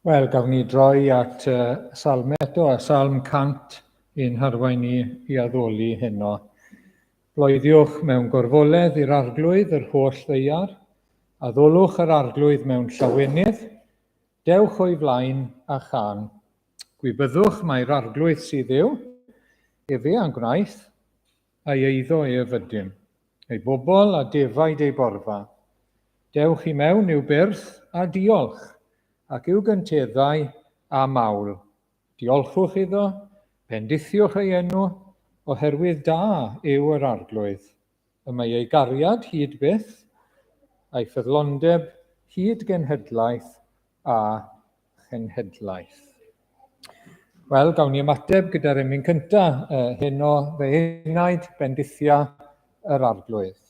Wel, gawn ni droi at uh, salm eto, a salm 100 i'n harwain ni i addoli heno. Bloeddiwch mewn gorfoledd i'r arglwydd yr holl ddeiar, addolwch yr arglwydd mewn llawenydd, dewch o'i flaen a chan. Gwybyddwch mai'r arglwydd sydd yw, efe a'n gwnaeth, a'i eiddo ef ydym, ei bobl a defaid ei borfa. Dewch i mewn i'w byrth a diolch, ac i'w gynteddau a mawl. Diolchwch iddo, bendithiwch ei enw, oherwydd da yw yr Arglwydd. Y mae ei gariad hyd byth, a'i ffyddlondeb hyd genhedlaeth a chenhedlaeth. Wel, gawn ni ymateb gyda'r emyn cyntaf, uh, heno fy enaid, bendithia yr arglwydd.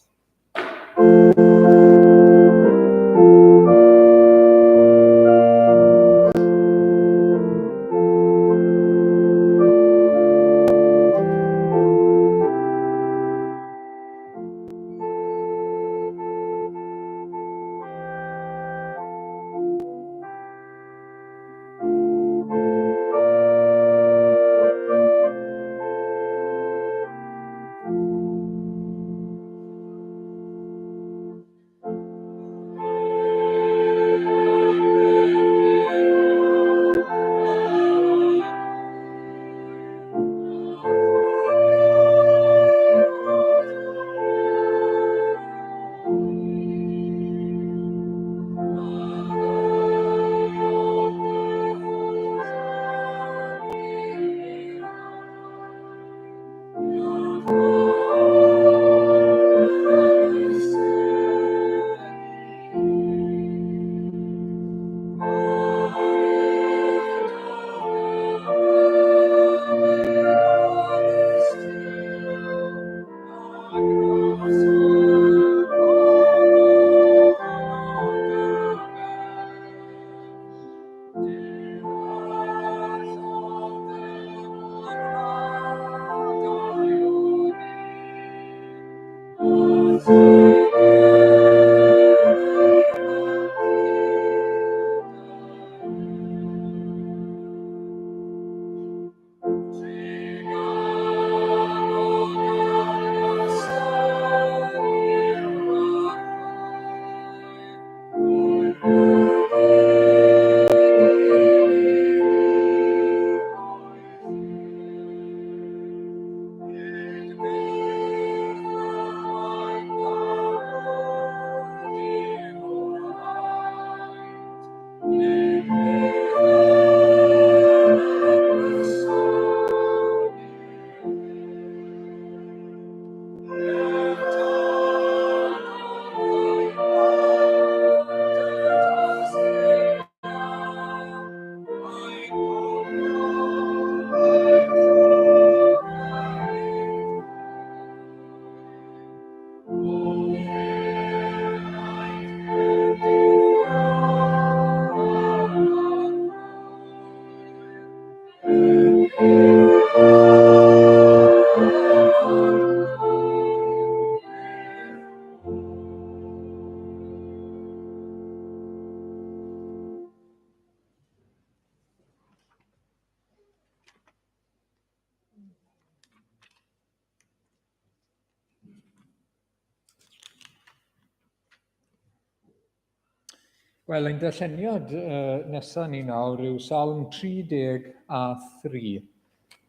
Wel, ein darlleniad uh, nesaf ni nawr yw Salm 33.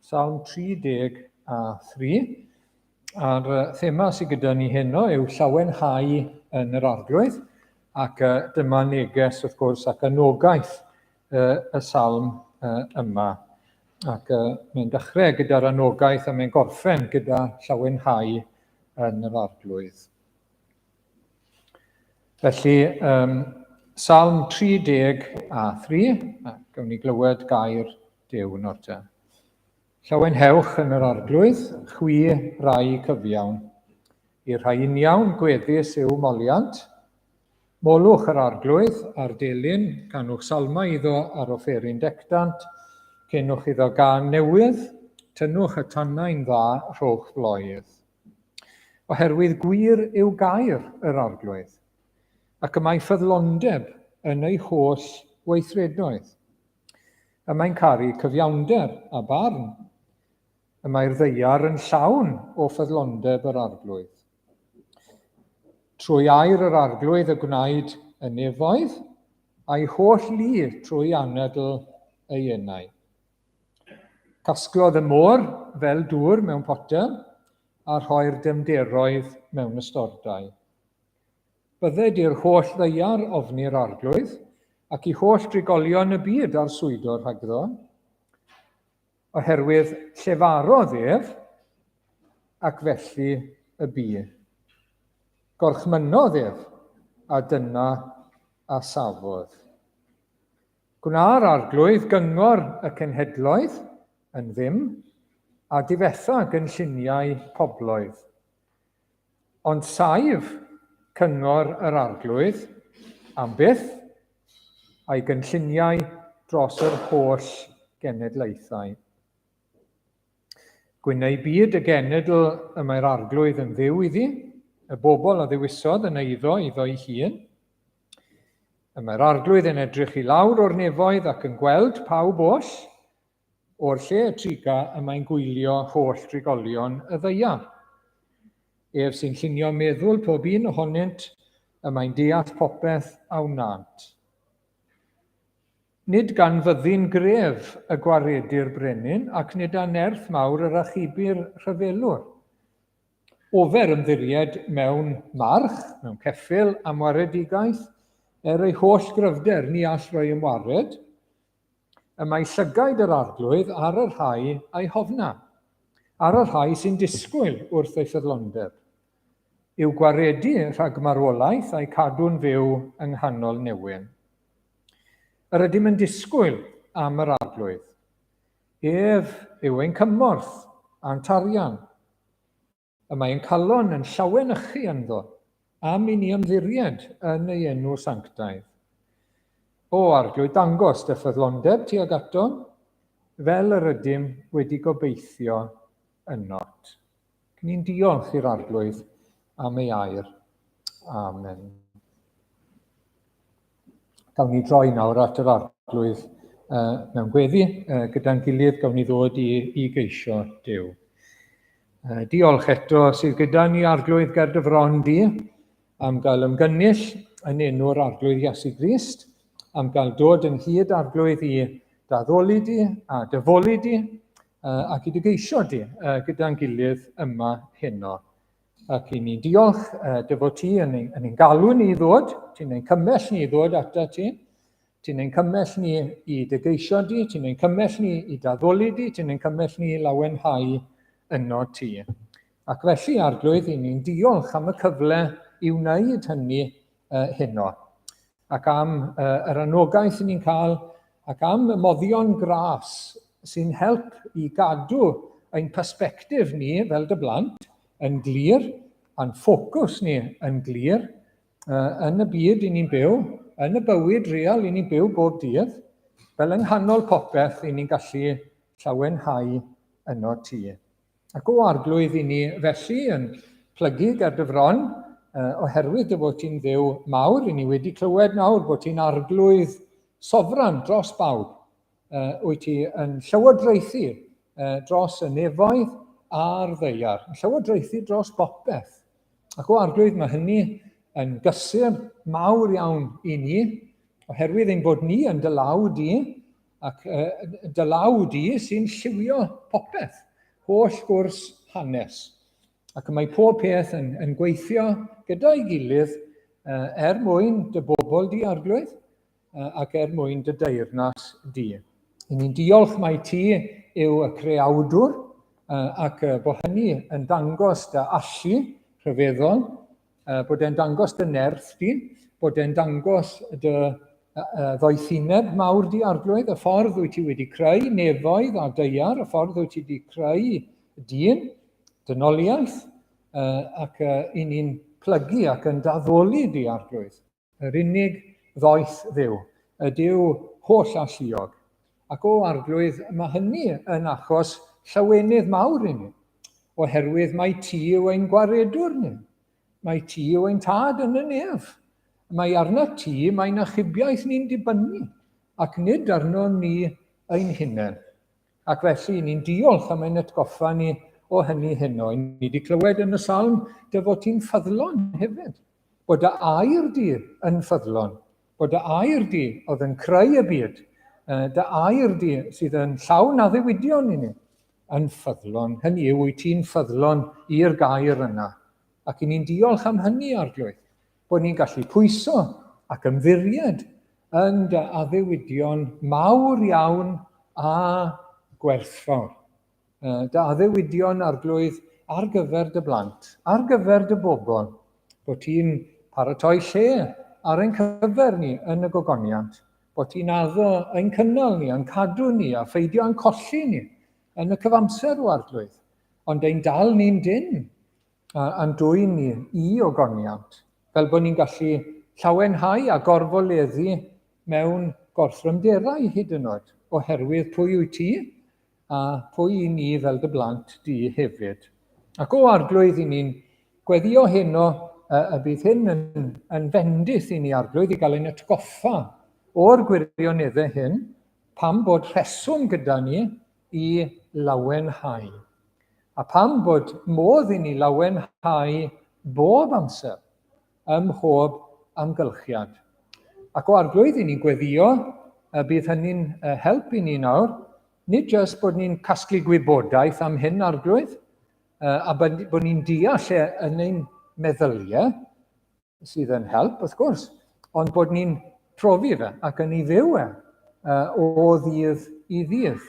Salm 33. A'r uh, thema sydd gyda ni heno yw llawenhau yn yr arglwydd, ac uh, dyma neges, wrth gwrs, ac anogaeth uh, y salm uh, yma. Ac uh, mae'n dechrau gyda'r anogaeth a mae'n gorffen gyda llawenhau yn yr arglwydd. Felly, um, Salm 33, a gawn ni glywed gair Duw nawr te. Llawenhewch yn yr arglwydd, chwi rai cyfiawn. I'r rhai uniawn gweddus yw moliant. Molwch yr arglwydd a'r delyn, canwch salmau iddo ar offeryn dectant, cenwch iddo gân newydd, tynnwch y tannau'n dda, rhowch floedd. Oherwydd gwir yw gair yr Arglwydd, ac y mae ffyddlondeb yn ei holl weithredoedd. Y mae'n caru cyfiawnder a barn. Y mae'r ddaear yn llawn o ffyddlondeb yr Arglwydd. Trwy air yr Arglwydd y gwnaed y nefoedd, a'i holl lu trwy anadl ei enau. Casglodd y môr fel dŵr mewn potel, a rhoi'r dyfnderoedd mewn ystordau. Bydded i'r holl ddaear ofni'r Arglwydd, ac i holl drigolion y byd arswydo rhagddo. Oherwydd llefarodd ef, ac felly y bu. Gorchmynnodd ef, a dyna a safodd. Gwna'r Arglwydd gyngor y cenhedloedd yn ddim, a difetha gynlluniau pobloedd. Ond saif cyngor yr Arglwydd am byth, a'i gynlluniau dros yr holl genedlaethau. Gwyn ei byd y genedl y mae'r Arglwydd yn dduw iddi, y bobl a ddewisodd yn eiddo iddo'i hun. Y mae'r Arglwydd yn edrych i lawr o'r nefoedd ac yn gweld pawb oll, O'r lle y triga y mae'n gwylio holl drigolion y ddaear. Ef sy'n llunio meddwl pob un ohonynt, y mae'n deall popeth a wnânt. Nid gan fyddin gref y gwaredir brenin, ac nid â nerth mawr yr achubir rhyfelwr. Ofer ymddiried mewn march, mewn ceffyl, am waredigaeth, er ei holl gryfder ni all roi ymwared. Y mae llygaid yr Arglwydd ar y rhai a'i hofna, ar y rhai sy'n disgwyl wrth ei ffyddlondeb, i'w gwaredu rhag marwolaeth a'i cadw'n fyw yng nghanol newyn. Yr ydym yn disgwyl am yr Arglwydd. Ef yw ein cymorth a'n tarian. Y mae ein calon yn llawenychu ynddo, am i ni ymddiried yn ei enw sanctaidd. O Arglwydd, dangos dy ffyddlondeb tuag atom, fel yr ydym wedi gobeithio ynot. Ni'n diolch i'r Arglwydd am ei air. Amen. Gawn ni droi nawr at yr Arglwydd mewn gweddi. Gyda'n gilydd gawn ni ddod i, i geisio Duw. Diolch eto sydd gyda ni Arglwydd ger dy fron di am gael ymgynnull yn enw'r Arglwydd Iesu Grist, am gael dod ynghyd Arglwydd i daddoli di a dyfoli di ac i dy geisio di gyda'n gilydd yma heno. Ac i ni'n diolch dy fod ti yn ein, yn ein galw ni i ddod, ti'n ein cymell ni i ddod ata ti, ti'n ein cymell ni i dy geisio di, ti'n ein cymell ni i daddoli di, ti'n ein cymell ni i lawenhau yno ti. Ac felly, Arglwydd, i ni'n diolch am y cyfle i wneud hynny heno. Ac am yr anogaeth i ni'n cael, ac am y moddion gras sy'n help i gadw ein persbectif ni fel dy blant yn glir, a'n ffocws ni yn glir yn y byd i ni'n byw, yn y bywyd real i ni'n byw bob dydd, fel yng nghanol popeth i ni'n gallu llawenhau yno ti. Ac o Arglwydd i ni felly yn plygu ger dy fron, oherwydd dy fod ti'n Dduw mawr, i ni wedi clywed nawr bod ti'n Arglwydd sofran dros bawb. Wyt ti yn llywodraethu dros y nefoedd a'r ddaear, yn llywodraethu dros bopeth. Ac o Arglwydd, mae hynny yn gysur mawr iawn i ni, oherwydd ein bod ni yn dy law di, Ac dy law di sy'n lliwio popeth, holl gwrs hanes. Ac mae pob peth yn, yn gweithio gyda'i gilydd er mwyn dy bobl di, Arglwydd, ac er mwyn dy deyrnas di. I ni'n diolch mai ti yw y creawdwr ac bod hynny yn dangos dy allu rhyfeddol bod e'n dangos dy nerth di, bod e'n dangos dy ddoethineb mawr di Arglwydd, y ffordd wyt ti wedi creu nefoedd a daear, y ffordd wyt ti wedi creu dyn, dynoliaeth, ac i ni'n plygu ac yn daddoli di Arglwydd. Yr unig ddoeth Dduw, y Duw holl alluog. Ac o Arglwydd, mae hynny yn achos llawenydd mawr i ni, oherwydd mai ti yw ein gwaredwr ni. Mai ti yw ein tad yn y nef. Mae arna ti, mae'n achubiaeth ni'n dibynnu, ac nid arno ni ein hunain. Ac felly, ni'n diolch am ein atgoffa ni o hynny heno. Ni wedi clywed yn y salm dy fod ti'n ffyddlon hefyd. Bod dy air di yn ffyddlon. Bod dy air di oedd yn creu y byd. Dy air di sydd yn llawn addewidion i ni yn ffyddlon. Hynny yw, wyt ti'n ffyddlon i'r gair yna. Ac i ni'n diolch am hynny, Arglwydd, bod ni'n gallu pwyso ac ymddiried yn dy addewidion mawr iawn a gwerthfawr. Dy addewidion, Arglwydd, ar gyfer dy blant, ar gyfer dy bobl, bod ti'n paratoi lle ar ein cyfer ni yn y gogoniant, bod ti'n addo ein cynnal ni, a'n cadw ni, a pheidio â'n colli ni yn y cyfamser o Arglwydd, ond ein dal ni'n dynn a'n dwyn ni i ogoniant, fel bod ni'n gallu llawenhau a gorfoleddu mewn gorthrymderau hyd yn oed, oherwydd pwy wyt ti a pwy i ni fel dy blant di hefyd. Ac o Arglwydd, i ni'n gweddio heno y bydd hyn yn, yn fendith i ni Arglwydd i gael ein atgoffa o'r gwirioneddau hyn, pam bod rheswm gyda ni i lawenhau. A pam bod modd i ni lawenhau bob amser, ym mhob amgylchiad. Ac o Arglwydd, i ni'n gweddio y bydd hynny'n help i ni nawr, nid jyst bod ni'n casglu gwybodaeth am hyn, Arglwydd, a bod ni'n deall e yn ein meddyliau, sydd yn help, wrth gwrs, ond bod ni'n profi fe ac yn ei fyw e o ddydd i ddydd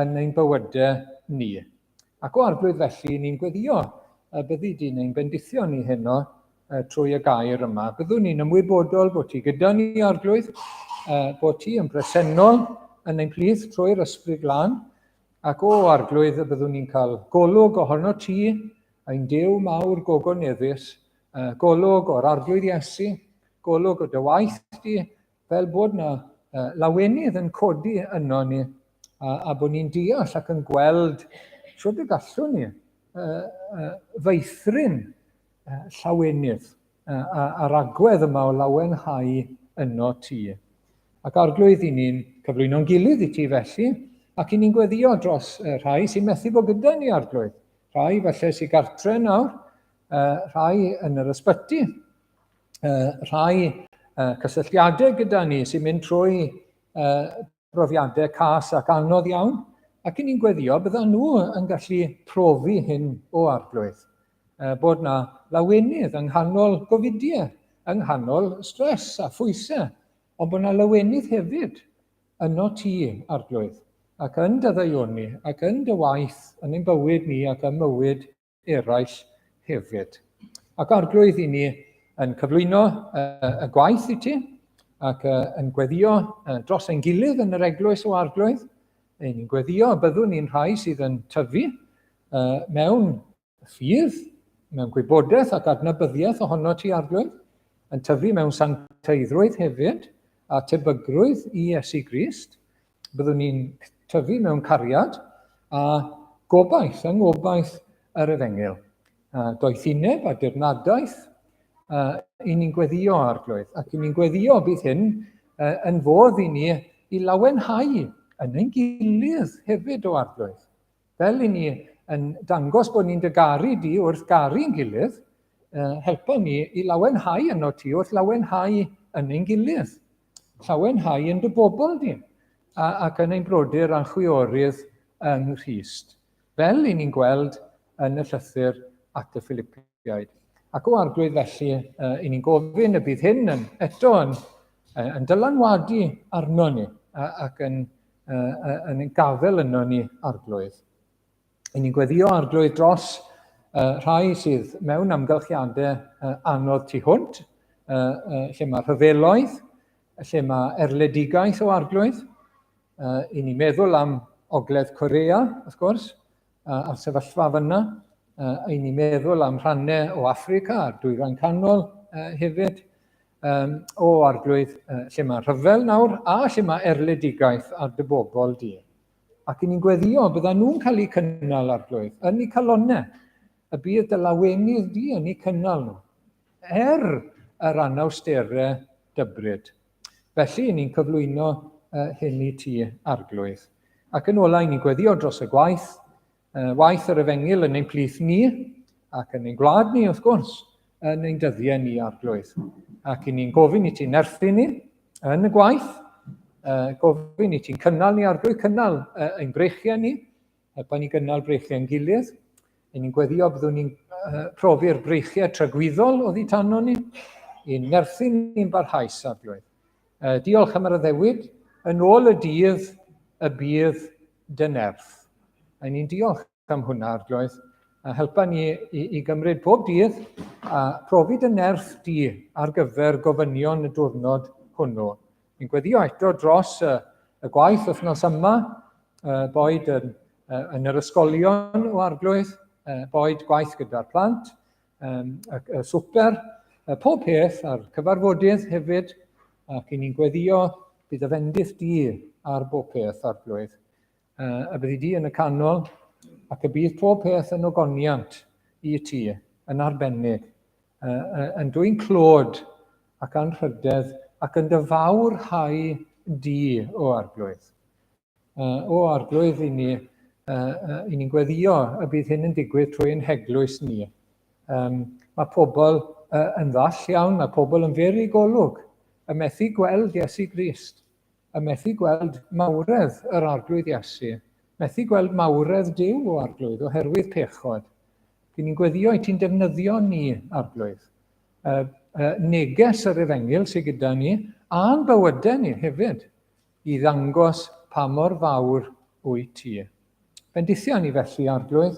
yn ein bywydau ni. Ac o Arglwydd felly, ni'n gweddio y byddi di'n ein bendithio ni heno trwy y gair yma. Byddwn ni'n ymwybodol bod ti gyda ni, Arglwydd, bod ti yn bresennol yn ein plith trwy'r Ysbryd Glân, ac o Arglwydd y byddwn ni'n cael golwg ohono ti, ein Duw mawr gogoneddus, golwg o'r Arglwydd Iesu, golwg o dy waith di, fel bod na lawenydd yn codi yno ni, a, a bod ni'n deall ac yn gweld shwt y gallwn ni feithrin llawenydd a'r agwedd yma o lawenhau yno ti. Ac Arglwydd, i ni'n cyflwyno'n gilydd i ti felly, ac i ni'n gweddio dros rhai sy'n methu bod gyda ni, Arglwydd. Rhai falle sy'n gartre nawr, rhai yn yr ysbyty, rhai cysylltiadau gyda ni sy'n mynd trwy brofiadau cas ac anodd iawn, ac i ni'n gweddio bydda nhw yn gallu profi hyn o Arglwydd. Bod na lawenydd yng nghanol gofidiau, yng nghanol stres a phwysau, ond bod na lawenydd hefyd yno ti, Arglwydd, ac yn dy ddaioni, ac yn dy waith, yn ein bywyd ni ac ym mywyd eraill hefyd. Ac Arglwydd, i ni yn cyflwyno y gwaith i ti, ac yn gweddio dros ein gilydd yn yr eglwys o Arglwydd. Ein ni'n gweddio y byddwn ni'n rhai sydd yn tyfu mewn ffydd, mewn gwybodaeth ac adnabyddiaeth ohono ti, Arglwydd, yn tyfu mewn sancteiddrwydd hefyd, a tebygrwydd i Iesu Grist. Byddwn ni'n tyfu mewn cariad a gobaith, yng ngobaith yr efengyl. Doethineb a dirnadaeth, i ni'n gweddio, Arglwydd, ac i ni'n gweddio bydd hyn yn fodd i ni i lawenhau yn ein gilydd hefyd o Arglwydd. Fel i ni yn dangos bod ni'n dy garu di wrth garu'n gilydd, helpa ni i lawenhau yno ti wrth lawenhau yn ein gilydd. Llawenhau yn dy bobl di, a, ac yn ein brodyr a'n chwiorydd yng Nghrist, fel i ni'n gweld yn y llythyr at y Philipiaid. Ac o Arglwydd felly, i ni'n gofyn y bydd hyn yn, eto yn, yn dylanwadu arno ni ac yn, yn gafel yno ni, Arglwydd. I ni'n gweddio Arglwydd dros rhai sydd mewn amgylchiadau anodd tu hwnt, lle mae rhyfeloedd, lle mae erledigaeth o Arglwydd. I ni'n meddwl am Ogledd Corea, wrth gwrs, a'r sefyllfa fyna. I ni'n meddwl am rhannau o Affrica a'r Dwyrain Canol hefyd. O Arglwydd, lle mae rhyfel nawr a lle mae erledigaeth ar dy bobl di. Ac i ni'n gweddio, bydda nhw'n cael eu cynnal, Arglwydd, yn eu calonnau, y bydd dy lawenydd di yn eu cynnal nhw, er yr anawsterau dybryd. Felly, ni'n cyflwyno hyn i ti, Arglwydd. Ac yn ola, i ni'n gweddio dros y gwaith, waith yr efengyl yn ein plith ni, ac yn ein gwlad ni, wrth gwrs, yn ein dyddiau ni, Arglwydd. Ac i ni'n gofyn i ti nerthu ni yn y gwaith, gofyn i ti'n cynnal ni, Arglwydd, cynnal ein breichiau ni, helpa ni gynnal breichiau'n gilydd. I ni'n gweddio byddwn ni'n profi'r breichiau tragwyddol oddi tano ni, i'n nerthu ni'n barhaus, Arglwydd. Diolch am yr addewid, yn ôl y dydd y bydd dy nerth. A ni'n diolch am hwnna, Arglwydd. A helpa ni i gymryd pob dydd a profi dy nerth di ar gyfer gofynion y diwrnod hwnnw. Ni'n gweddio eto dros y gwaith wythnos yma, boed yn yr ysgolion o Arglwydd, boed gwaith gyda'r plant, y swper, pob peth a'r cyfarfodydd hefyd, ac i ni'n gweddio bydd y fendith di ar bob peth, Arglwydd. A byddi di yn y canol, ac y bydd pob peth yn ogoniant i ti, yn arbennig, yn dwyn clod ac anrhydedd ac yn dy fawr hau di, o Arglwydd. O Arglwydd, i ni, i ni'n gweddio y bydd hyn yn digwydd trwy ein heglwys ni. Mae pobl yn ddall iawn, mae pobl yn fyr i golwg, y methu gweld Iesu Grist, y methu gweld mawredd yr Arglwydd Iesu, methu gweld mawredd Duw o Arglwydd oherwydd pechod. Dyn ni'n gweddio i ti'n defnyddio ni, Arglwydd. Neges yr Efengyl sydd gyda ni, a'n bywydau ni hefyd, i ddangos pa mor fawr wyt ti. Bendithia ni felly, Arglwydd,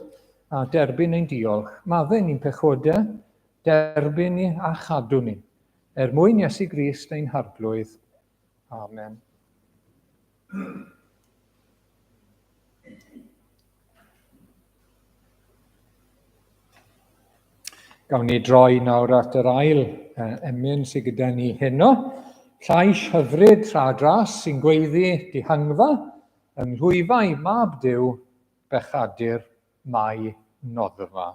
a derbyn ein diolch. Maddau ni'n pechodau, derbyn ni a chadw ni. Er mwyn Iesu Grist ein Harglwydd. Amen. Gawn ni droi nawr at yr ail emyn sydd gyda ni heno. Llais hyfryd tra dras sy'n gweiddi dihangfa yng nghlwyfau mab Duw, bechadur mae noddfa.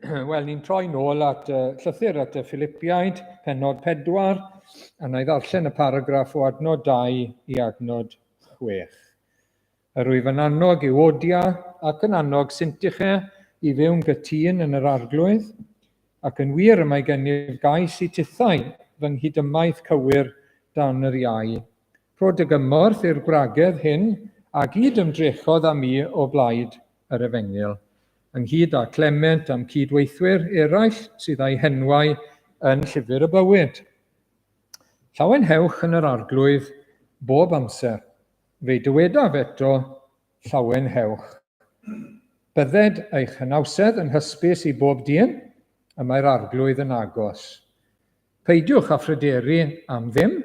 Wel, ni'n troi nôl at llythyr at y Philipiaid, penod 4, a na i ddarllen y paragraff o adnod 2 i adnod 6. Yr wyf yn annog Euodia ac yn annog Syntyche i fyw'n gytûn yn yr Arglwydd, ac yn wir y mae gennyf gais i tithau fy nghydymaith cywir dan yr iau. Rho dy gymorth i'r gwragedd hyn a gyd ymdrechodd â mi o blaid yr Efengyl, ynghyd â Clement a'm cyd-weithwyr eraill sydd â'u henwau yn Llyfr y Bywyd. Llawenhewch yn yr Arglwydd bob amser. Fe'i dywedaf eto, llawenhewch. Bydded eich hynawsedd yn hysbys i bob dyn, y mae'r Arglwydd yn agos. Peidiwch â phryderu am ddim,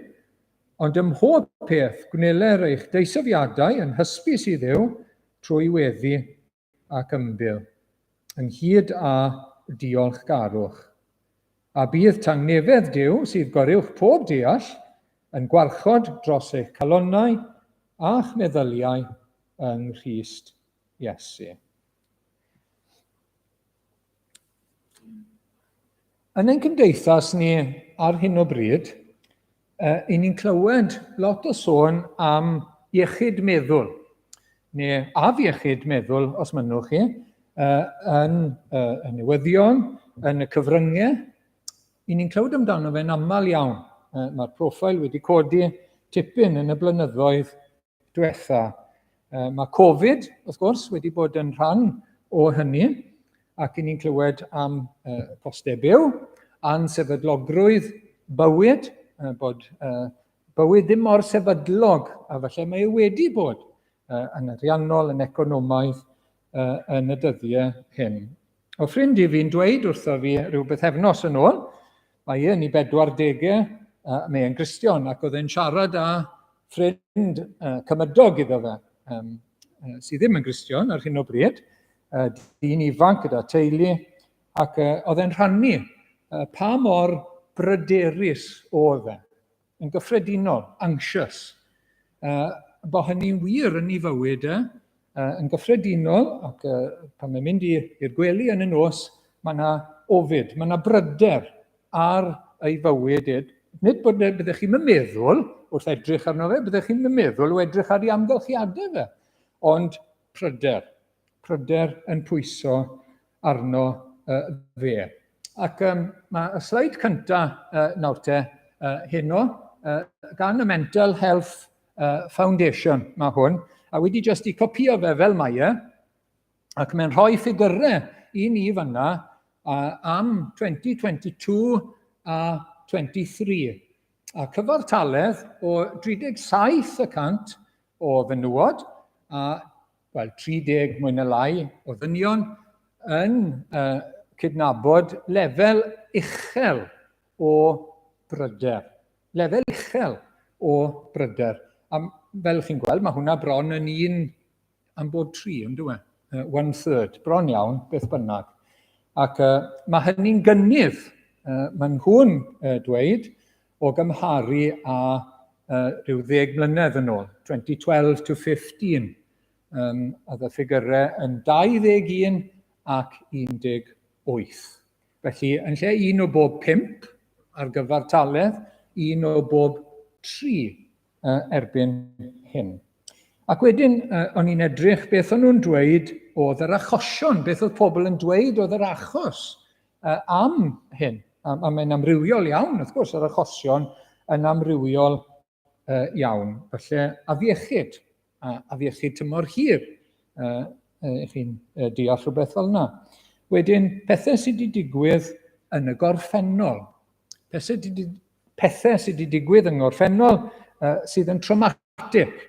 ond ym mhob peth gwneler eich deisyfiadau yn hysbys i Dduw trwy weddi ac ymbil, ynghyd â diolchgarwch. A bydd tangnefedd Duw, sydd goruwch pob deall, yn gwarchod dros eich calonnau a'ch meddyliau yng Nghrist Iesu. Yn ein cymdeithas ni ar hyn o bryd, uh, i ni'n clywed lot o sôn am iechyd meddwl, neu afiechyd meddwl, os mynnwch chi, uh, yn uh, y newyddion, yn y cyfryngau. I ni'n clywed amdano fe'n aml iawn. Uh, Mae'r profil wedi codi tipyn yn y blynyddoedd diwetha. Mae Covid, wrth gwrs, wedi bod yn rhan o hynny, ac i ni'n clywed am costau byw, ansefydlogrwydd bywyd, bod bywyd ddim mor sefydlog a falle mae e wedi bod yn ariannol, yn economaidd yn y dyddiau hyn. O ffrind i fi'n dweud wrtho fi rhyw bythefnos yn ôl, mae e yn ei 40au, mae e'n Gristion, ac oedd e'n siarad â ffrind cymydog iddo fe, sydd ddim yn Gristion ar hyn o bryd, dyn ifanc gyda teulu, ac oedd e'n rhannu pa mor bryderus oedd e, yn gyffredinol, anxious, bod hynny'n wir yn ei fywyd e, yn gyffredinol, ac pan mae'n mynd i'r gwely yn y nos, mae yna ofid, mae yna bryder ar ei fywyd e. Nid bod byddech chi'n meddwl wrth edrych arno fe, byddech chi'n meddwl o edrych ar ei amgylchiadau fe, ond pryder, pryder yn pwyso arno fe. Ac um, mae y sleid cyntaf nawr te heno gan y Mental Health Foundation mae hwn, a wedi jyst i copio fe fel mae e, ac mae'n rhoi ffigurau i ni fanna am 2022 a 23. A cyfartaledd o 37% o fenywod a wel, 30 mwy na lai o ddynion yn cydnabod lefel uchel o bryder. Lefel uchel o bryder. A fel chi'n gweld, mae hwnna bron yn un am bob tri, yn dwi? One third, bron iawn, beth bynnag. Ac mae hynny'n gynnydd, mae nhw'n dweud, o gymharu â rhyw ddeg mlynedd yn ôl, 2012 to 15, um, oedd y ffigurau yn 21 ac 18. Felly, yn lle un o bob pump ar gyfartaledd, un o bob tri erbyn hyn. Ac wedyn, o'n i'n edrych beth o'n nhw'n dweud oedd yr achosion, beth oedd pobl yn dweud oedd yr achos am hyn. A, a mae'n amrywiol iawn, wrth gwrs, yr achosion yn amrywiol iawn. Felly, afiechyd, a afiechyd tymor hir, uh, chi'n deall rhywbeth fel yna. Wedyn, pethau sydd wedi digwydd yn y gorffennol. Pethau sydd wedi, pethau sydd wedi digwydd yng ngorffennol sydd yn traumatic.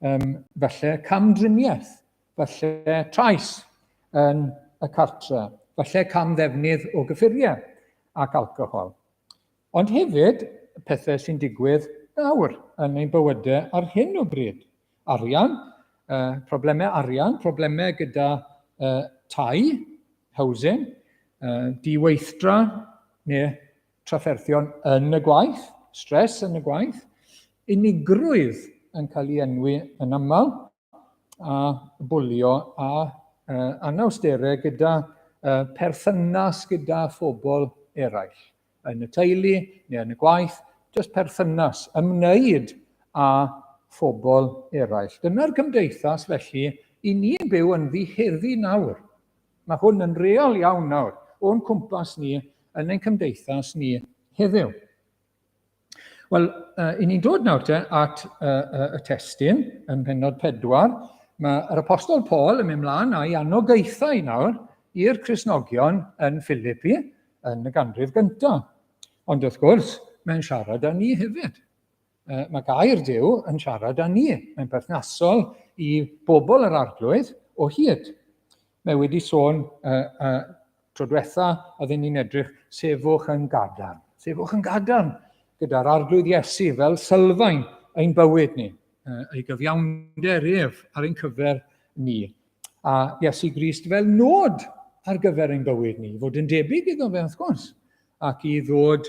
Um, falle camdriniaeth, falle trais yn y cartre, falle camddefnydd o gyffuriau ac alcohol. Ond hefyd, pethau sy'n digwydd nawr yn ein bywydau ar hyn o bryd. Arian, problemau arian, problemau gyda tai, housing, diweithdra neu trafferthion yn y gwaith, stress yn y gwaith, unigrwydd yn cael ei enwi yn aml, a bwlio a anawsterau gyda perthynas gyda phobl eraill, yn y teulu neu yn y gwaith, jyst perthynas, ymwneud â phobl eraill. Dyna'r gymdeithas felly i ni'n byw ynddi heddi nawr. Mae hwn yn real iawn nawr o'n cwmpas ni yn ein cymdeithas ni heddiw. Wel, i ni'n dod nawr te at y testun ym mhennod 4. Mae'r Apostol Paul yn mynd mlaen a'i anogaethau nawr i'r Cristnogion yn Philippi yn y ganrif gyntaf. Ond wrth gwrs, mae'n siarad â ni hefyd. Mae gair Duw yn siarad â ni. Mae'n berthnasol i bobl yr Arglwydd o hyd. Mae wedi sôn Tro diwetha, oedden ni'n edrych, sefwch yn gadarn. Sefwch yn gadarn gyda'r Arglwydd Iesu fel sylfaen ein bywyd ni, ei gyfiawnder ef ar ein cyfer ni. A Iesu Grist fel nod ar gyfer ein bywyd ni, fod yn debyg iddo fe wrth gwrs, ac i ddod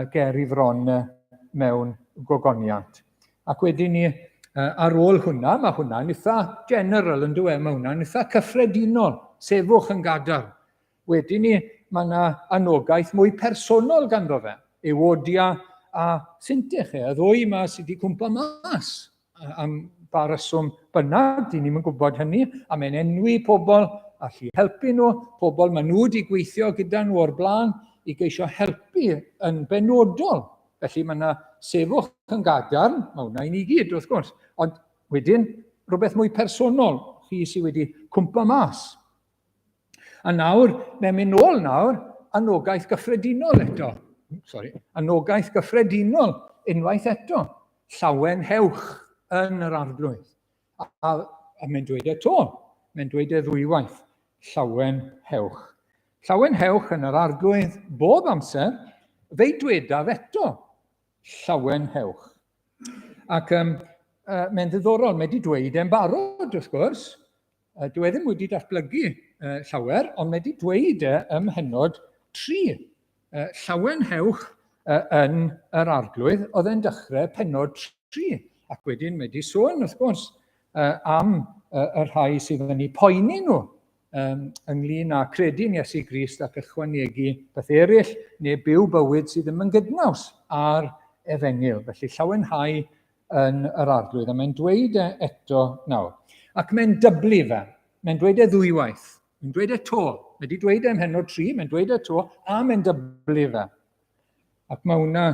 ger i fron mewn gogoniant. Ac wedyn ni, ar ôl hwnna, mae hwnna'n eitha general yn dweud, mae hwnna'n eitha cyffredinol, sefwch yn gadarn. Wedyn ni, mae yna anogaeth mwy personol ganddo fe, Euodia a Syntych, e, y ddwy yma sydd wedi cwmpa mas am ba reswm bynnag, dyn ni'n gwybod hynny, a mae'n enwi pobl allu helpu nhw, pobl maen nhw wedi gweithio gyda nhw o'r blaen i geisio helpu yn benodol. Felly mae yna sefwch yn gadarn, mae hwnna i ni gyd wrth gwrs, ond wedyn rhywbeth mwy personol, chi sydd wedi cwmpa mas. A nawr, mae'n mynd nôl nawr, anogaeth gyffredinol eto. Sorry, anogaeth gyffredinol unwaith eto. Llawenhewch yn yr Arglwydd. A mae'n dweud e to, mae'n dweud e ddwywaith, llawenhewch. Llawenhewch yn yr Arglwydd bob amser, fe'i dwedaf eto, llawenhewch. Ac mae'n ddiddorol, mae wedi dweud e'n barod, wrth gwrs. Dyw e ddim wedi datblygu llawer, ond mae wedi dweud e ym mhennod 3. Llawenhewch yn yr Arglwydd, oedd e'n dechrau pennod 3. Ac wedyn mae wedi sôn, wrth gwrs, am y rhai sydd yn eu poeni nhw ynglyn â credu'n Iesu Grist ac ychwanegu peth eraill neu byw bywyd sydd ddim yn gydnaws â'r efengyl. Felly llawenhau yn yr Arglwydd. A mae'n dweud e eto nawr. Ac mae'n dyblu fe. Mae'n dweud e ddwywaith. Mae'n dweud e to. Mae wedi dweud e ym mhennod 3, mae'n dweud e to, a mae'n dyblu fe. Ac mae hwnna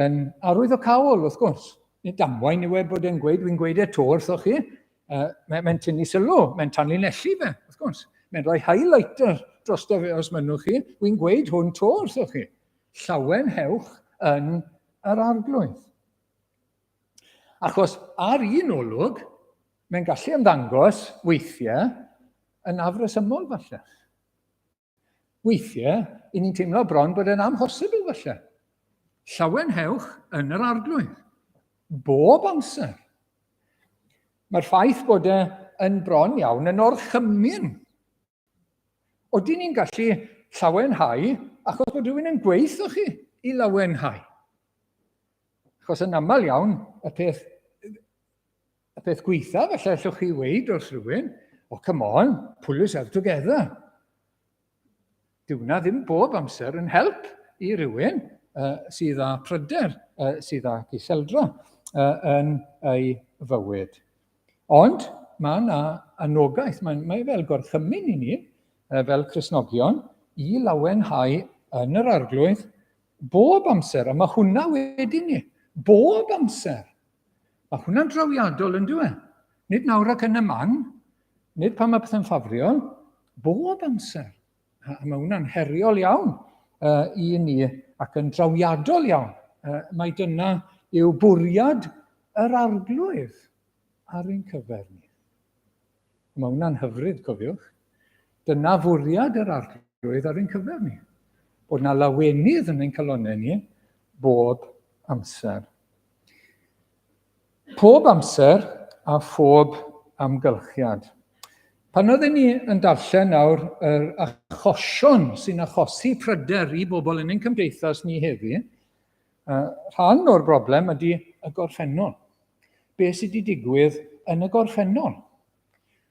yn arwyddocaol, wrth gwrs. Nid damwain yw e bod e'n gweud, dwi'n gweud e to wrthoch chi. Mae'n mae tynnu sylw, mae'n tanlinellu fe, wrth gwrs. Mae'n rhoi highlighter drosto fe os mynnwch chi. Dwi'n gweud hwn to wrthoch chi. Llawenhewch yn yr Arglwydd. Achos ar un olwg, mae'n gallu ymddangos weithiau yn afresymol falle. Weithiau, i ni'n teimlo bron bod e'n amhosibl falle. Llawenhewch yn yr Arglwydd. Bob amser. Mae'r ffaith bod e yn bron iawn yn orchymyn. Oedden ni'n gallu llawenhau achos bod rhywun yn gweithio chi i lawenhau. Achos yn aml iawn, y peth gweitha falle allwch chi weid wrth rhywun, oh come on, pull yourself together. Dyw hwnna ddim bob amser yn help i rywun sydd â pryder, sydd â iseldra yn ei fywyd. Ond mae yna anogaeth, mae'n mae fel gorchymyn i ni, fel Cristnogion, i lawenhau yn yr Arglwydd bob amser, a mae hwnna wedi ni, bob amser. Mae hwnna'n drawiadol yn dweud. E? Nid nawr ac yn y man, nid pan mae pethau'n ffafriol, bob amser. A mae hwnna'n heriol iawn i ni ac yn drawiadol iawn. Mae dyna yw bwriad yr Arglwydd ar ein cyfer ni. Mae hwnna'n hyfryd, cofiwch. Dyna fwriad yr Arglwydd ar ein cyfer ni. Bod na lawenydd yn ein calonnau ni bob amser. Pob amser a phob amgylchiad. Pan oedden ni yn darllen nawr yr achosion sy'n achosi pryder i bobl yn ein cymdeithas ni heddi, rhan o'r broblem ydy y gorffennol. Be sydd wedi digwydd yn y gorffennol?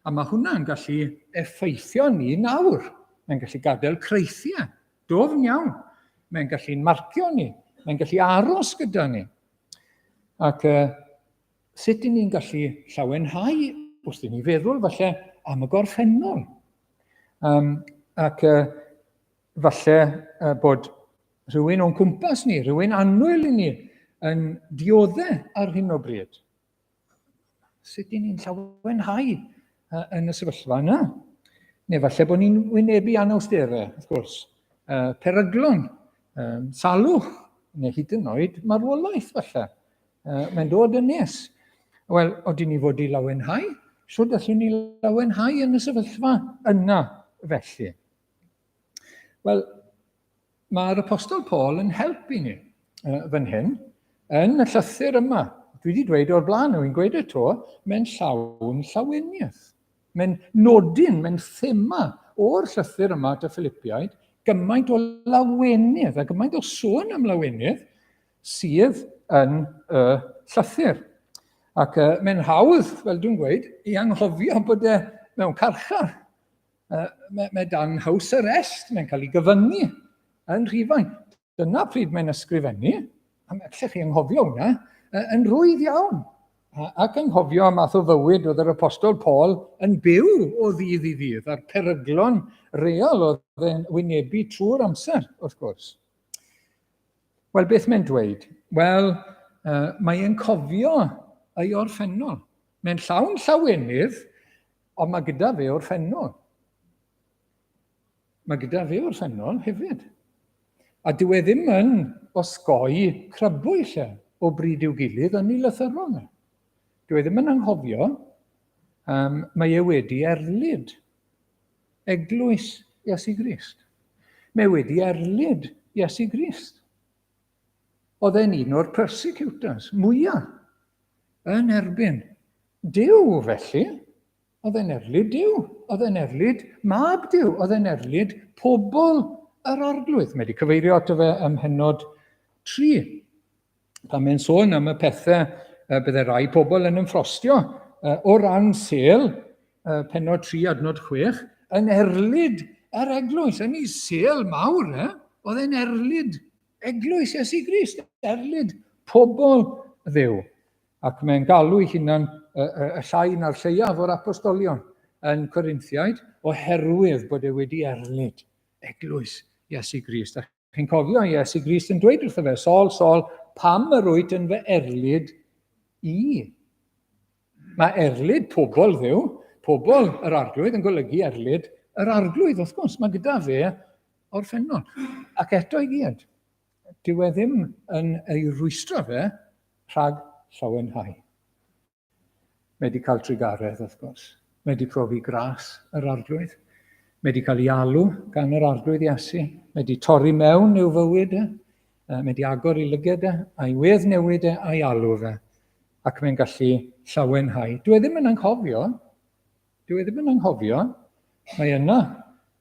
A mae hwnna'n gallu effeithio ni nawr. Mae'n gallu gadael creithiau, dofn iawn. Mae'n gallu'n marcio ni. Mae'n gallu aros gyda ni. Ac sut i ni'n gallu llawenhau wrth i ni feddwl falle am y gorffennol. Ac falle bod rhywun o'n cwmpas ni, rhywun annwyl i ni, yn dioddau ar hyn o bryd. Sut i ni'n llawenhau yn y sefyllfa yna? Neu falle bod ni'n wynebu anawsterau, wrth gwrs, peryglon, salwch, neu hyd yn oed marwolaeth falle. Mae'n dod yn nes. Wel, oedden ni fod i lawenhau? Sut allwn ni lawenhau yn y sefyllfa yna felly? Wel, mae'r Apostol Paul yn help i ni fan hyn, yn y llythyr yma. Dwi wedi dweud o'r blaen, wy'n gweud e to, mae'n llawn llaweniaeth. Mae'n nodyn, mae'n thema o'r llythyr yma at y Philippiaid, gymaint o lawenydd a gymaint o sôn am lawenydd sydd yn y llythyr. Ac mae'n hawdd, fel dwi'n gweud, i anghofio bod e mewn carchar. Mae, mae dan house arrest, mae'n cael ei gyfyngu yn Rhufain. Dyna pryd mae'n ysgrifennu, a allech chi anghofio hwnna, yn rwydd iawn. Ac anghofio am math o fywyd oedd yr apostol Paul yn byw o ddydd i ddydd, a'r peryglon real oedd e'n wynebu trwy'r amser, wrth gwrs. Wel, beth mae'n dweud? Wel, mae e'n cofio ei orffennol. Mae'n llawn llawenydd, ond mae gyda fe orffennol. Mae gyda fe orffennol hefyd. A dyw e ddim yn osgoi crybwyll e o bryd i'w gilydd yn ei lythyron e. Dyw e ddim yn anghofio. Mae e wedi erlid eglwys Iesu Grist. Mae wedi erlid Iesu Grist. Oedd e'n un o'r persecutors mwyaf yn erbyn Duw felly. Oedd e'n erlid Duw, oedd e'n erlid mab Duw, oedd e'n erlid pobl yr arglwydd. Mae wedi cyfeirio ato fe ym mhennod 3. Pan mae'n sôn am y pethau bydde rai pobl yn ymffrostio o ran sel, pennod 3 adnod 6, yn erlid yr eglwys, yn ei sel mawr, eh? Oedd e'n erlid eglwys Iesu Grist, erlid pobl Dduw. Ac mae'n galw ei hunan y, y, y llai na'r lleiaf o'r apostolion yn Corinthiaid oherwydd bod e wedi erlid eglwys Iesu Grist. A chi'n cofio Iesu Grist yn dweud wrtho fe, Sol, Sol, pam yr wyt yn fy erlid i? Mae erlid pobl ddiw, pobl yr arglwydd yn golygu erlid yr arglwydd, wrth gwrs, mae gyda fe orffennol. Ac eto i gyd, dyw e ddim yn ei rwystro fe rhag llawenhau. Mae wedi cael trugaredd, wrth gwrs. Mae wedi profi gras yr arglwydd. Mae wedi cael ei alw gan yr arglwydd Iesu. Mae wedi torri mewn i'w fywyd e. Mae wedi agor ei lyged e, a'i wedd newid e, a'i alw fe. Ac mae'n gallu llawenhau. Dwi e ddim yn anghofio. Dwi e ddim yn anghofio. Mae yna.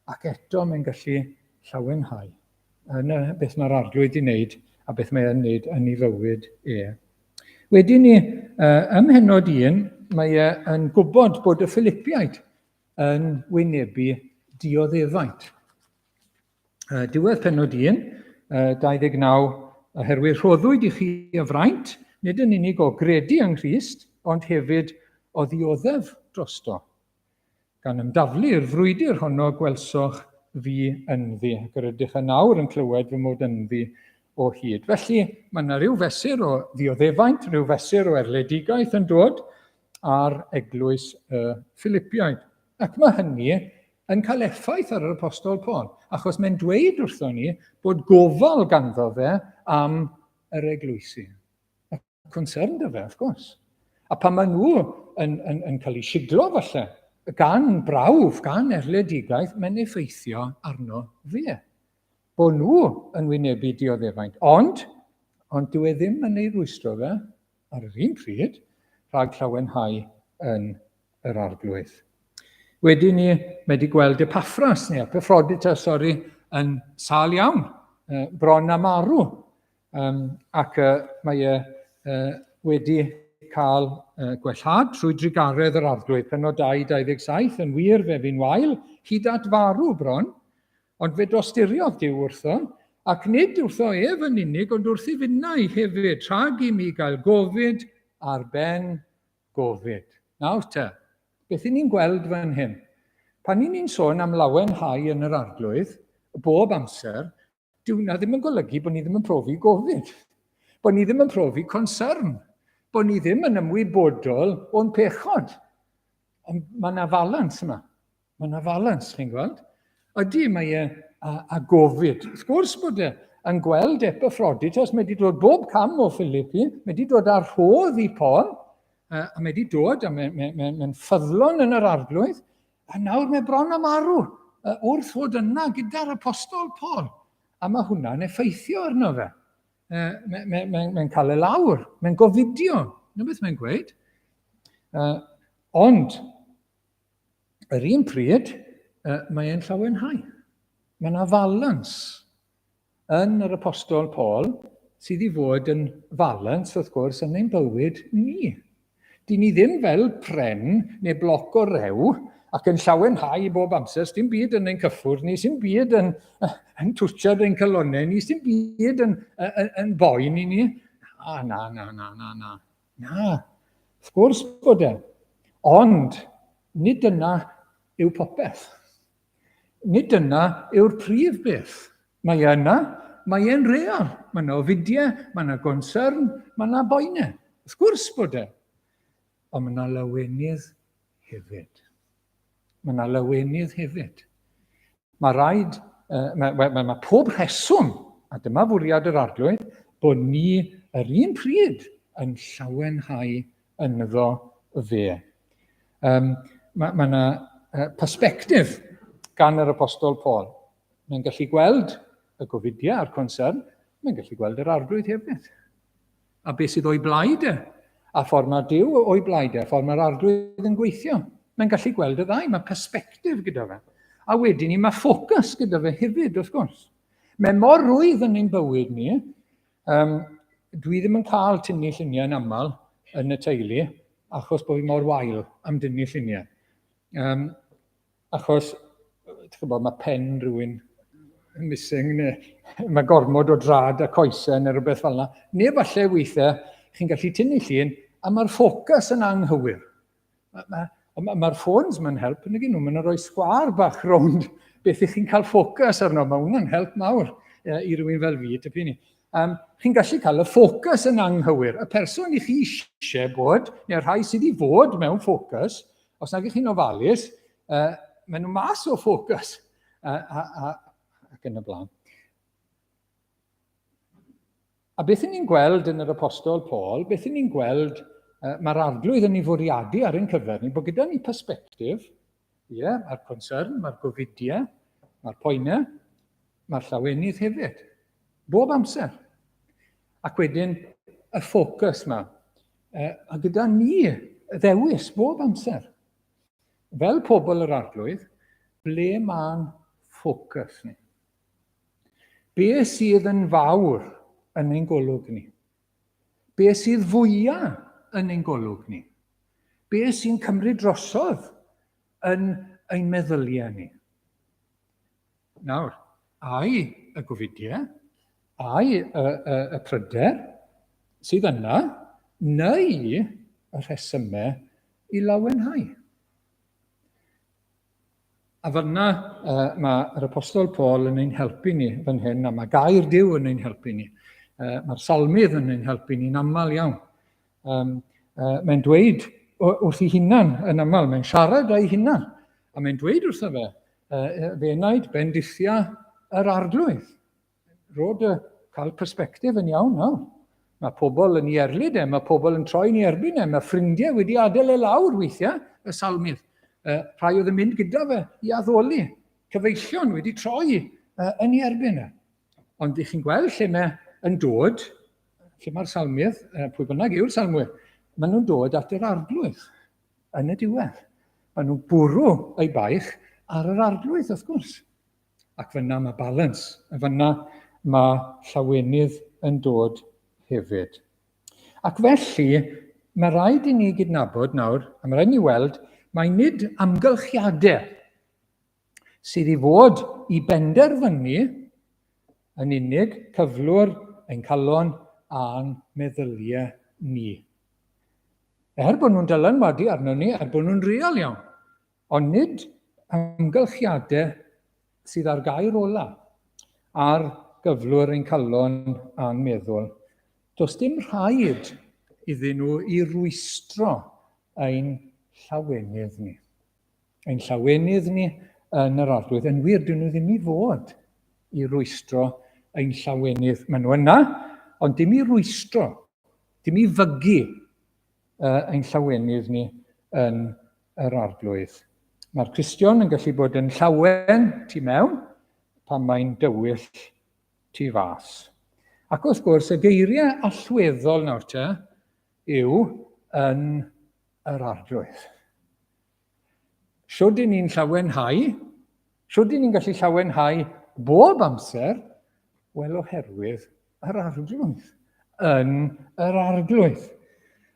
Ac eto mae'n gallu llawenhau. Yna beth mae'r arglwydd wedi wneud a beth mae e'n wneud yn ei fywyd e. Wedyn ni, ym mhennod 1, mae e yn gwybod bod y Philipiaid yn wynebu dioddefaint. Diwedd pennod 1, 29, oherwydd rhoddwyd i chi y fraint, nid yn unig o gredu yng Nghrist, ond hefyd o ddioddef drosto. Gan ymdaflu i'r frwydr honno gwelsoch fi ynddi, ac yr ydych yn awr yn clywed fy mod ynddi o hyd. Felly, mae yna rhyw fesur o ddioddefaint, rhyw fesur o erledigaeth yn dod ar eglwys y Philipiaid. Ac mae hynny yn cael effaith ar yr Apostol Paul, achos mae'n dweud wrthon ni bod gofal ganddo fe am yr eglwysi. Concern 'da fe, wrth gwrs. A pan maen nhw yn, yn, yn cael eu siglo falle, gan brawf, gan erledigaeth, mae'n effeithio arno fe. Bod nhw yn wynebu dioddefaint. Ond, ond dyw e ddim yn ei rwystro fe ar yr un pryd rhag llawenhau yn yr arglwydd. Wedyn ni, mae wedi gweld Epaffras, neu Epaphroditus, sori, yn sâl iawn, bron a marw. Ac mae e wedi cael gwellhad trwy drugaredd yr arglwydd. Penod 2, 27, yn wir fe fi'n wael, hyd at farw bron. Ond fe dosturiodd Duw wrtho, ac nid wrtho ef yn unig, ond wrth i finnau hefyd, rhag i mi gael gofid ar ben gofid. Nawr te, beth i ni'n gweld fan hyn? Pan i ni'n sôn am lawenhau yn yr arglwydd, bob amser, Dyw hwnna ddim yn golygu bod ni ddim yn profi gofid, bod ni ddim yn profi concern, bod ni ddim yn ymwybodol o'n pechod. Ond mae yna falans yma. Mae yna falans, chi'n gweld? Ydy, mae e a, a gofid. Wrth gwrs bod e yn gweld Epaphroditus, mae wedi dod bob cam o Philippi, mae wedi dod â rhodd i Paul, a mae wedi dod a mae'n mae, mae, mae ffyddlon yn yr arglwydd, A nawr mae bron â marw wrth fod yna gyda'r apostol Paul. A mae hwnna'n effeithio arno fe. Mae'n mae, mae, mae cael ei lawr, mae'n gofidio. Dyna beth mae'n gweud. Ond, yr un pryd, mae e'n llawenhau. Mae yna falans yn yr Apostol Paul, sydd i fod yn falans, wrth gwrs, yn ein bywyd ni. Dyn ni ddim fel pren neu bloc o rew ac yn llawenhau bob amser, dim byd yn ein cyffwrdd ni, sy'n byd yn, yn twtsiad ein calonnau ni, sy'n byd yn, yn, yn boen i ni. Na, na, na, na, na, na. Na, wrth gwrs bod e. Ond, nid dyna yw popeth. Nid dyna yw'r prif beth. Mae e yna, mae e'n real. Mae yna ofidiau, mae yna gonsern, mae yna boenau. Wrth gwrs bod e. Ond mae yna lawenydd hefyd. Mae yna lawenydd hefyd. Mae rhaid, uh, mae, mae, mae, mae pob rheswm, a dyma fwriad yr arglwydd, bod ni yr un pryd yn llawenhau ynddo fe. Um, mae mae yna uh, perspectif gan yr apostol Paul. Mae'n gallu gweld y gofidiau a'r concern, mae'n gallu gweld yr arglwydd hefyd. A beth sydd o'i blaid e, a ffordd mae Duw o'i blaid e, a ffordd mae'r arglwydd yn gweithio. Mae'n gallu gweld y ddau, mae perspectif gyda fe. A wedyn ni mae ffocws gyda fe hefyd, wrth gwrs. Mae mor rwydd yn ein bywyd ni. Um, dwi ddim yn cael tynnu lluniau yn aml yn y teulu, achos bod fi mor wael am dynnu lluniau. Um, achos, ti'n gwybod, mae pen rhywun yn missing, neu mae gormod o drad a coesau neu rhywbeth fel yna. Neu falle weithiau, chi'n gallu tynnu llun, a mae'r ffocws yn anghywir. Mae'r ma, ma, ma ffôns mae'n help yn y nhw, mae'n rhoi sgwar bach rownd beth ych chi'n cael ffocws arno. Mae hwnna'n help mawr i rywun fel fi, tipyn ni. Um, chi'n gallu cael y ffocws yn anghywir. Y person i chi eisiau bod, neu'r rhai sydd i fod mewn ffocws, os nag ych chi'n ofalus, uh, maen nhw mas o ffocws uh, a, a, ac yn y blaen. A beth ni'n gweld yn yr Apostol Paul, beth ni'n gweld, uh, mae'r arglwydd yn ei fwriadu ar ein cyfer ni, bod gyda ni perspectif, ie, yeah, mae'r concern, mae'r gofidiau, mae'r poenau, mae'r llawenydd hefyd. Bob amser. Ac wedyn, y ffocws yma. A gyda ni ddewis bob amser. Fel pobl yr arglwydd, ble mae'n ffocws ni? Be sydd yn fawr yn ein golwg ni? Be sydd fwyaf yn ein golwg ni? Be sy'n cymryd drosodd yn ein meddyliau ni? Nawr, ai y gofidiau, ai y, y, y pryder sydd yna, neu y rhesymau i lawenhau. A fyna uh, mae'r Apostol Paul yn ein helpu ni fan hyn, a mae gair Duw yn ein helpu ni. Uh, mae'r salmydd yn ein helpu ni'n aml iawn. Um, uh, mae'n dweud wrth ei hunan yn aml, mae'n siarad â'i hunan, a mae'n dweud wrtho fe, uh, fe enaid bendithia yr arglwydd. Rod y cael perspectif yn iawn nawr. Mae pobl yn ei erlid e, mae pobl yn troi'n ei erbyn e, mae ffrindiau wedi adael e lawr weithiau, y salmydd. Uh, rhai oedd yn mynd gyda fe i addoli, cyfeillion wedi troi uh, yn ei erbyn e. Ond ych chi'n gweld lle mae yn dod, lle mae'r salmydd, pwy bynnag yw'r salmwyr, maen nhw'n dod at yr arglwydd yn y diwedd. Maen nhw'n bwrw eu baich ar yr arglwydd, wrth gwrs. Ac fyna mae balans, a fyna mae llawenydd yn dod hefyd. Ac felly, mae rhaid i ni gydnabod nawr, a mae rhaid i ni weld, mae nid amgylchiadau Sydd i fod i benderfynu yn unig cyflwr ein calon a'n meddyliau ni. Er bod nhw'n dylanwadu arno ni, er bod nhw'n real iawn, ond nid amgylchiadau sydd ar gair ola ar gyflwr ein calon a'n meddwl. Does dim rhaid iddyn nhw i rwystro ein llawenydd ni. Ein llawenydd ni yn yr Arglwydd. Yn wir, dyn nhw ddim i fod i rwystro ein llawenydd. Maen nhw yna, ond dim i rwystro, dim i fygu ein llawenydd ni yn yr Arglwydd. Mae'r Cristion yn gallu bod yn llawen tu mewn pan mae'n dywyll tu fas. Ac wrth gwrs, y geiriau allweddol nawr te yw yn yr Arglwydd. Shwd i ni'n llawenhau? Shwd i ni'n gallu llawenhau bob amser? Wel, oherwydd yr Arglwydd. Yn yr Arglwydd.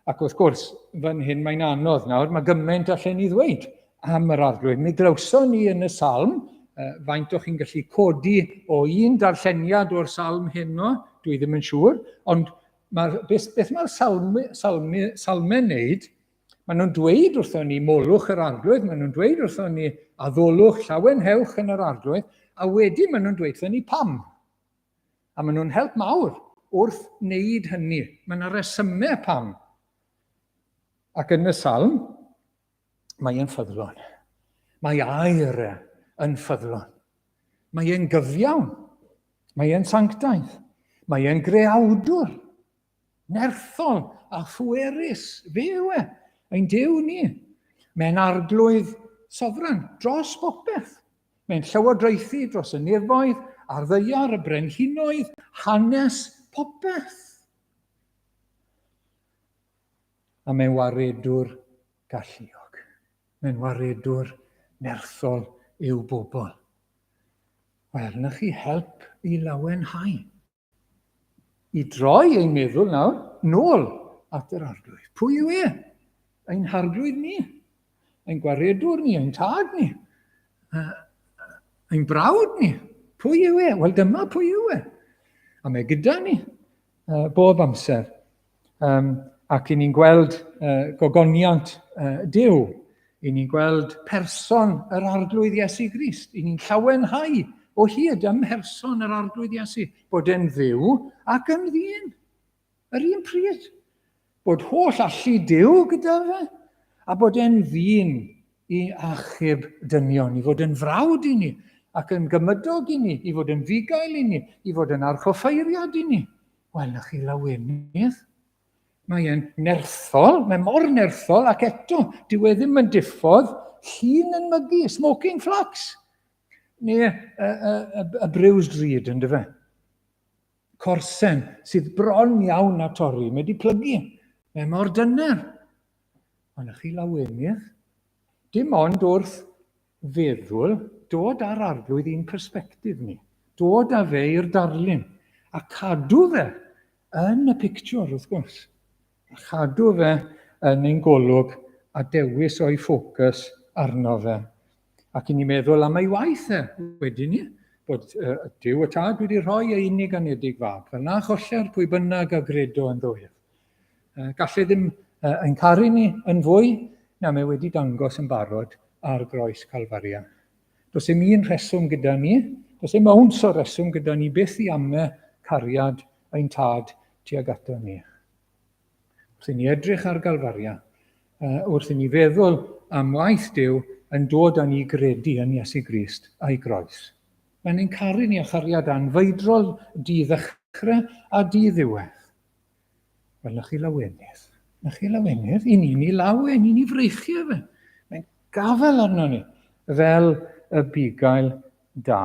Ac wrth gwrs, fan hyn mae'n anodd nawr, mae gymaint allan ni ddweud am yr Arglwydd. Mi glywson ni yn y salm, faint o'ch chi'n gallu codi o un darlleniad o'r salm heno, dwi ddim yn siŵr, ond mae'r, beth, beth mae'r salm, salm, salmau'n neud, Maen nhw'n dweud wrthon ni molwch yr arglwydd, maen nhw'n dweud wrthon ni addolwch, llawenhewch yn yr arglwydd, a wedyn maen nhw'n dweud wrthon ni pam. A maen nhw'n help mawr wrth wneud hynny. Mae yna resymau pam. Ac yn y salm, mae e'n ffyddlon. Mae air e yn ffyddlon. Mae e'n gyfiawn. Mae e'n sanctaidd. Mae e'n greawdwr. Nerthol a phwerus, fe yw e, ein Duw ni. Mae'n arglwydd sofran dros bopeth. Mae'n llywodraethu dros y nefoedd a'r ddaear, y brenhinoedd, hanes popeth. A mae'n waredwr galluog. Mae'n waredwr nerthol i'w bobl. Wel, na chi help i lawenhau. I droi ein meddwl nawr nôl at yr Arglwydd. Pwy yw e? Ein harglwydd ni, ein gwaredwr ni, ein tad ni, ein brawd ni. Pwy yw e? Wel, dyma pwy yw e. A mae gyda ni bob amser. Ac i ni'n gweld gogoniant Duw, i ni'n gweld person yr Arglwydd Iesu Grist, i ni'n llawenhau o hyd ym mherson yr Arglwydd Iesu, bod e'n Dduw ac yn ddyn. Yr un pryd. Bod holl allu Duw gyda fe, a bod e'n ddyn i achub dynion, i fod yn frawd i ni, ac yn gymydog i ni, i fod yn fugail i ni, i fod yn archoffeiriad i ni. Wel, na chi lawenydd. Mae e'n nerthol, mae mor nerthol, ac eto, dyw e ddim yn diffodd llun yn mygu, smoking flax, neu y, y, y, y brews drud, yn dyfe. Corsen sydd bron iawn a torri, mae wedi plygu, mae mor dyner. Ond na chi lawenydd. Dim ond wrth feddwl, dod â'r Arglwydd i'n persbectif ni, dod â fe i'r darlun, a cadw fe yn y pictiwr, wrth gwrs, a chadw fe yn ein golwg a dewis o'i ffocws arno fe. Ac i ni meddwl am ei waith e wedyn ni, bod uh, Duw y Tad wedi rhoi ei unig anedig fab, fel na choller pwy bynnag a gredo ynddo ef. Gallai ddim ein caru ni yn fwy na mae wedi dangos yn barod ar groes Calfaria. Does dim un rheswm gyda ni, does dim owns o reswm gyda ni byth i ame cariad ein tad tuag ato ni. Wrth i ni edrych ar Galfaria, wrth i ni feddwl am waith Duw yn dod â ni gredu yn Iesu Grist a'i groes. Mae'n ein caru ni â chariad anfeidrol, di-ddechrau a di-ddiwedd. Wel, na chi lawenydd. Na chi lawenydd. I ni'n ei lawen, i ni freichiau fe. Mae'n gafel arno ni, fel y bugail da.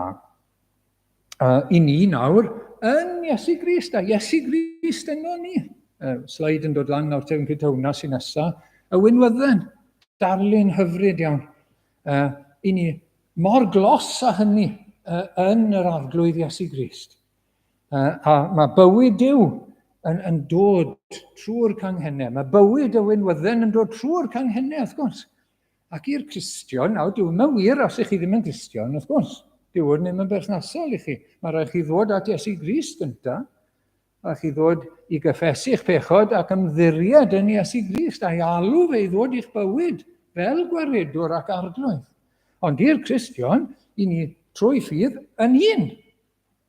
I ni nawr, yn Iesu Grist, a Iesu Grist yno ni. Slide yn dod lan nawr, te fi'n credu hwnna sy'n nesa. Y winwydden, darlun hyfryd iawn. I ni mor glos â hynny yn yr Arglwydd Iesu Grist. A mae bywyd Duw yn, yn dod trwy'r canghennau. Mae bywyd y winwydden yn dod trwy'r canghennau, wrth gwrs. Ac i'r Cristion, nawr, dyw hwnna'n wir os ych chi ddim yn Gristion, wrth gwrs. Dyw hwn ddim yn berthnasol i chi. Mae rhaid chi ddod at Iesu Grist gyntaf, a chi ddod i gyffesu'ch pechod ac ymddiried yn Iesu Grist a'i alw fe i ddod i'ch bywyd fel gwaredwr ac arglwydd. Ond i'r Cristion, i ni trwy ffydd yn un.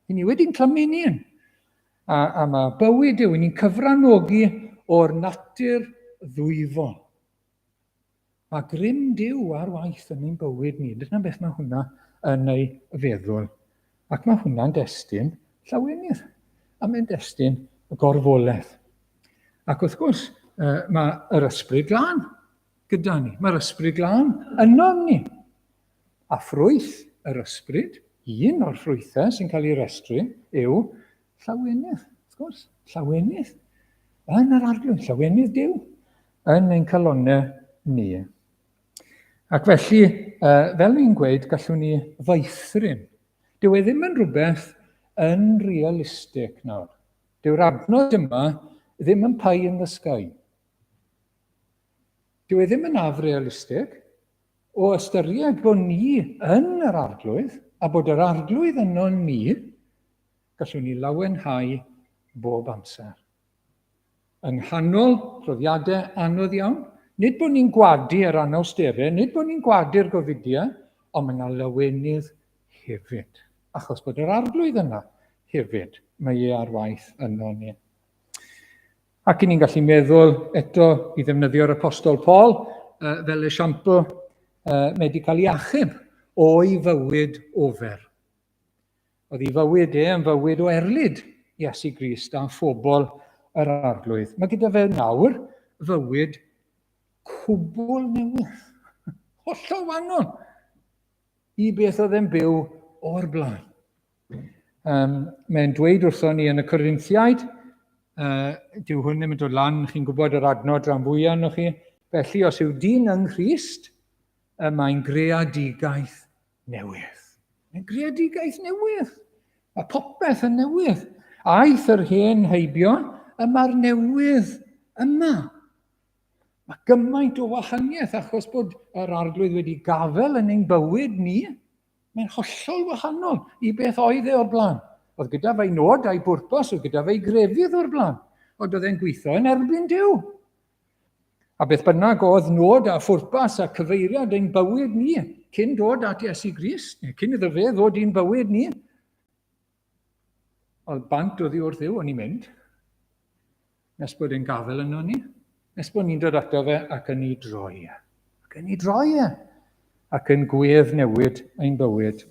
I ni wedi'n clymu'n un. A, a mae bywyd yw, i ni'n cyfranogi o'r natur ddwyfol. Mae grym Duw ar waith yn ein bywyd ni. Dyna beth mae hwnna yn ei feddwl. Ac mae hwnna'n destun llawenydd. A mae'n destun gorfoledd. Ac wrth gwrs, mae yr ysbryd glân gyda ni. Mae'r ysbryd glân yno ni. A ffrwyth yr ysbryd, un o'r ffrwythau sy'n cael ei restru, yw llawenydd, wrth gwrs, llawenydd yn yr arglwydd, llawenydd Duw yn ein calonnau ni. Ac felly, fel ni'n gweud, gallwn ni feithrin. Dyw e ddim yn rhywbeth yn realistig nawr. Dyw'r adnod yma ddim yn pie in the sky. Dyw e ddim yn afrealistig o ystyried bod ni yn yr arglwydd a bod yr arglwydd yno ni, gallwn ni lawenhau bob amser. Yng nghanol profiadau anodd iawn, nid bod ni'n gwadu yr anawsterau, nid bod ni'n gwadu'r gofidiau, ond mae yna lawenydd hefyd, achos bod yr arglwydd yna hefyd, mae e ar waith yno ni. Ac i ni'n gallu meddwl eto i ddefnyddio'r apostol Paul uh, fel esiampl, uh, mae wedi cael ei achub o'i fywyd ofer. Oedd ei fywyd e yn fywyd o erlid Iesu Grist a phobl yr arglwydd. Mae gyda fe nawr fywyd cwbl newydd. Hollol wahanol i beth oedd e'n byw o'r blaen. Um, mae'n dweud wrthon ni yn y Corinthiaid, uh, dyw hwn ddim yn dod lan, chi'n gwybod yr adnod rhan fwyaf nhw chi, felly os yw dyn yng Nghrist, y mae'n greadigaeth newydd. Mae'n greadigaeth newydd. Mae popeth yn newydd. Aeth yr hen heibio, y mae'r newydd yma. Mae gymaint o wahaniaeth achos bod yr arglwydd wedi gafel yn ein bywyd ni. Mae'n hollol wahanol i beth oedd e o'r blaen. Oedd gyda fe'i nod a'i bwrpas, oedd gyda fe'i grefydd o'r blaen. Ond oedd e'n gweithio yn erbyn Duw. A beth bynnag oedd nod a phwrpas a cyfeiriad ein bywyd ni cyn dod at Iesu Grist, neu cyn iddo fe ddod i'n bywyd ni, oedd bant oddi wrth Dduw o'n i'n mynd, nes bod e'n gafel yno ni, nes bod ni'n dod ato fe ac yn ei droi e. Ac yn ei droi e, ac yn gwedd newid ein bywyd.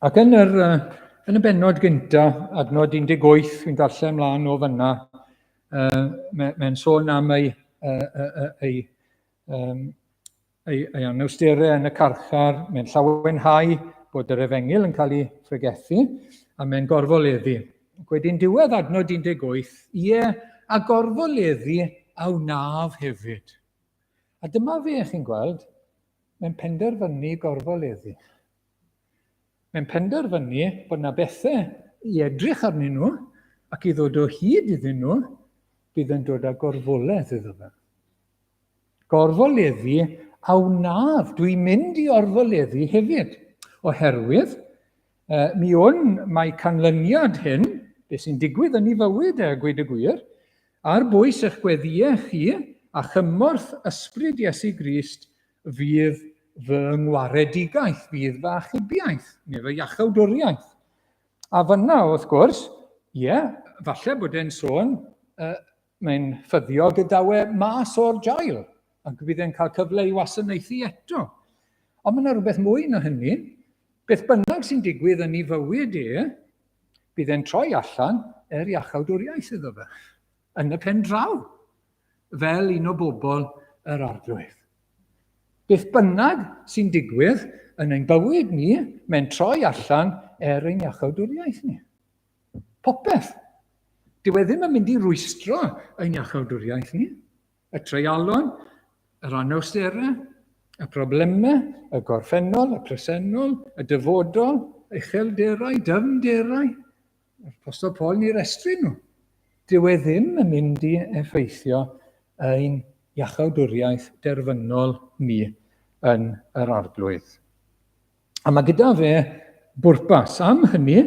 Ac yn, yr, yn y bennod gyntaf, adnod 18, fi'n darllen mlaen o fyna, uh, mae'n mae sôn am ei, uh, uh, ei, um, ei, ei anawsterau yn y carchar, mae'n llawenhau bod yr efengyl yn cael ei phregethu, a mae'n gorfoleddu. Ac wedyn diwedd adnod 18, ie, a gorfoleddu a wnaf hefyd. A dyma fe, chi'n gweld, mae'n penderfynu gorfoleddu. Mae'n penderfynu bod yna bethau i edrych arnyn nhw ac i ddod o hyd iddyn nhw, bydd yn dod â gorfoledd iddo fe. Gorfoleddu a wnaf, dwi'n mynd i orfoleddu hefyd, oherwydd uh, mi wn mae canlyniad hyn, beth sy'n digwydd yn ei fywyd e, gweud y gwir, ar bwys eich gweddïau chi a chymorth ysbryd Iesu Grist fydd fy ngwaredigaeth, fydd fy achubiaeth, neu fy iachawdwriaeth. A fyna, wrth gwrs, ie, yeah, falle bod e'n sôn, uh, mae'n ffyddio gydawe mas o'r jail, ac bydd e'n cael cyfle i wasanaethu eto. Ond mae yna rhywbeth mwy na hynny. Beth bynnag sy'n digwydd yn ei fywyd e, bydd e'n troi allan er iachawdwriaeth iddo fe, yn y pen draw. fel un o bobl yr arglwydd. Beth bynnag sy'n digwydd yn ein bywyd ni, mae'n troi allan er ein iachawdwriaeth ni. Popeth. Dyw e ddim yn mynd i rwystro ein iachawdwriaeth ni. Y treialon, yr anawsterau, y problemau, y gorffennol, y presennol, y dyfodol, uchelderau, dyfnderau, Yr Apostol Paul ni restru nhw. Dyw e ddim yn mynd i effeithio ein iachawdwriaeth derfynol ni yn yr Arglwydd. A mae gyda fe bwrpas. Am hynny,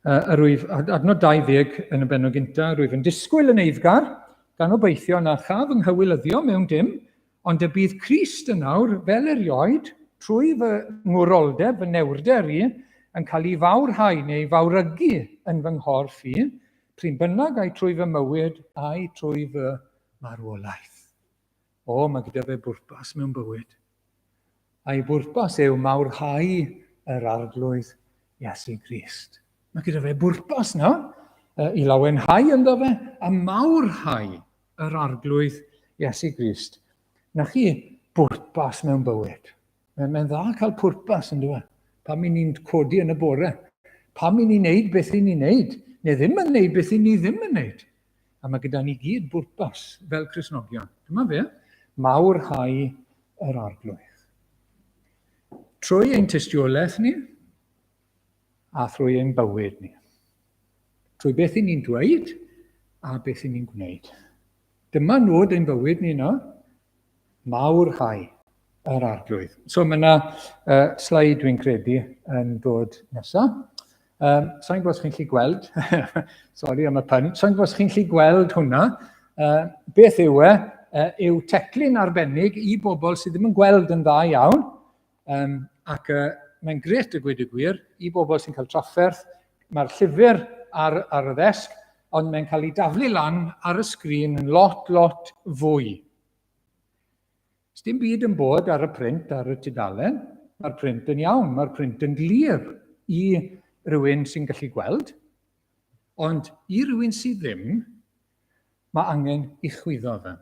yr wyf, adnod 20 yn y bennod gyntaf, rwyf yn disgwyl yn eiddgar, gan obeithio na chaf yng nghywilyddio mewn dim, ond y bydd Crist yn awr, fel erioed, trwy fy ngwroldeb, fy newrder i, yn cael ei fawrhau neu ei fawrygu yn fy nghorff i, p'run bynnag ai trwy fy mywyd ai trwy fy marwolaeth. O, mae gyda fe bwrpas mewn bywyd. A'i bwrpas yw mawrhau yr Arglwydd Iesu Grist. Mae gyda fe bwrpas na, i lawenhau ynddo fe a mawrhau yr Arglwydd Iesu Grist. Na chi bwrpas mewn bywyd. Mae'n mae dda cael pwrpas yn dweud. Pam i ni'n codi yn y bore? Pam i ni'n neud beth i ni'n neud? Neu ddim yn neud beth i ni ddim yn neud? A mae gyda ni gyd bwrpas fel Cristnogion. Dyma fe, mawrhau yr Arglwydd. Trwy ein tystiolaeth ni a thrwy ein bywyd ni. Trwy beth i ni'n dweud a beth i ni'n gwneud. Dyma nod ein bywyd ni yno, mawrhau yr Arglwydd. So mae yna sleid dwi'n credu yn dod nesaf. Sa'n gwybod os chi'n gallu gweld, sori am y pun, sa'n gwybod os chi'n gallu gweld hwnna. Beth yw e? Yw teclyn arbennig i bobl sydd ddim yn gweld yn dda iawn. Ac mae'n gret y gweud y gwir i bobl sy'n cael trafferth. Mae'r llyfr ar, ar y ddesg, ond mae'n cael ei daflu lan ar y sgrin yn lot, lot fwy. Sdim byd yn bod ar y print ar y tudalen. Mae'r print yn iawn, mae'r print yn glir i rywun sy'n gallu gweld. Ond i rywun sydd ddim, mae angen i chwyddo fe.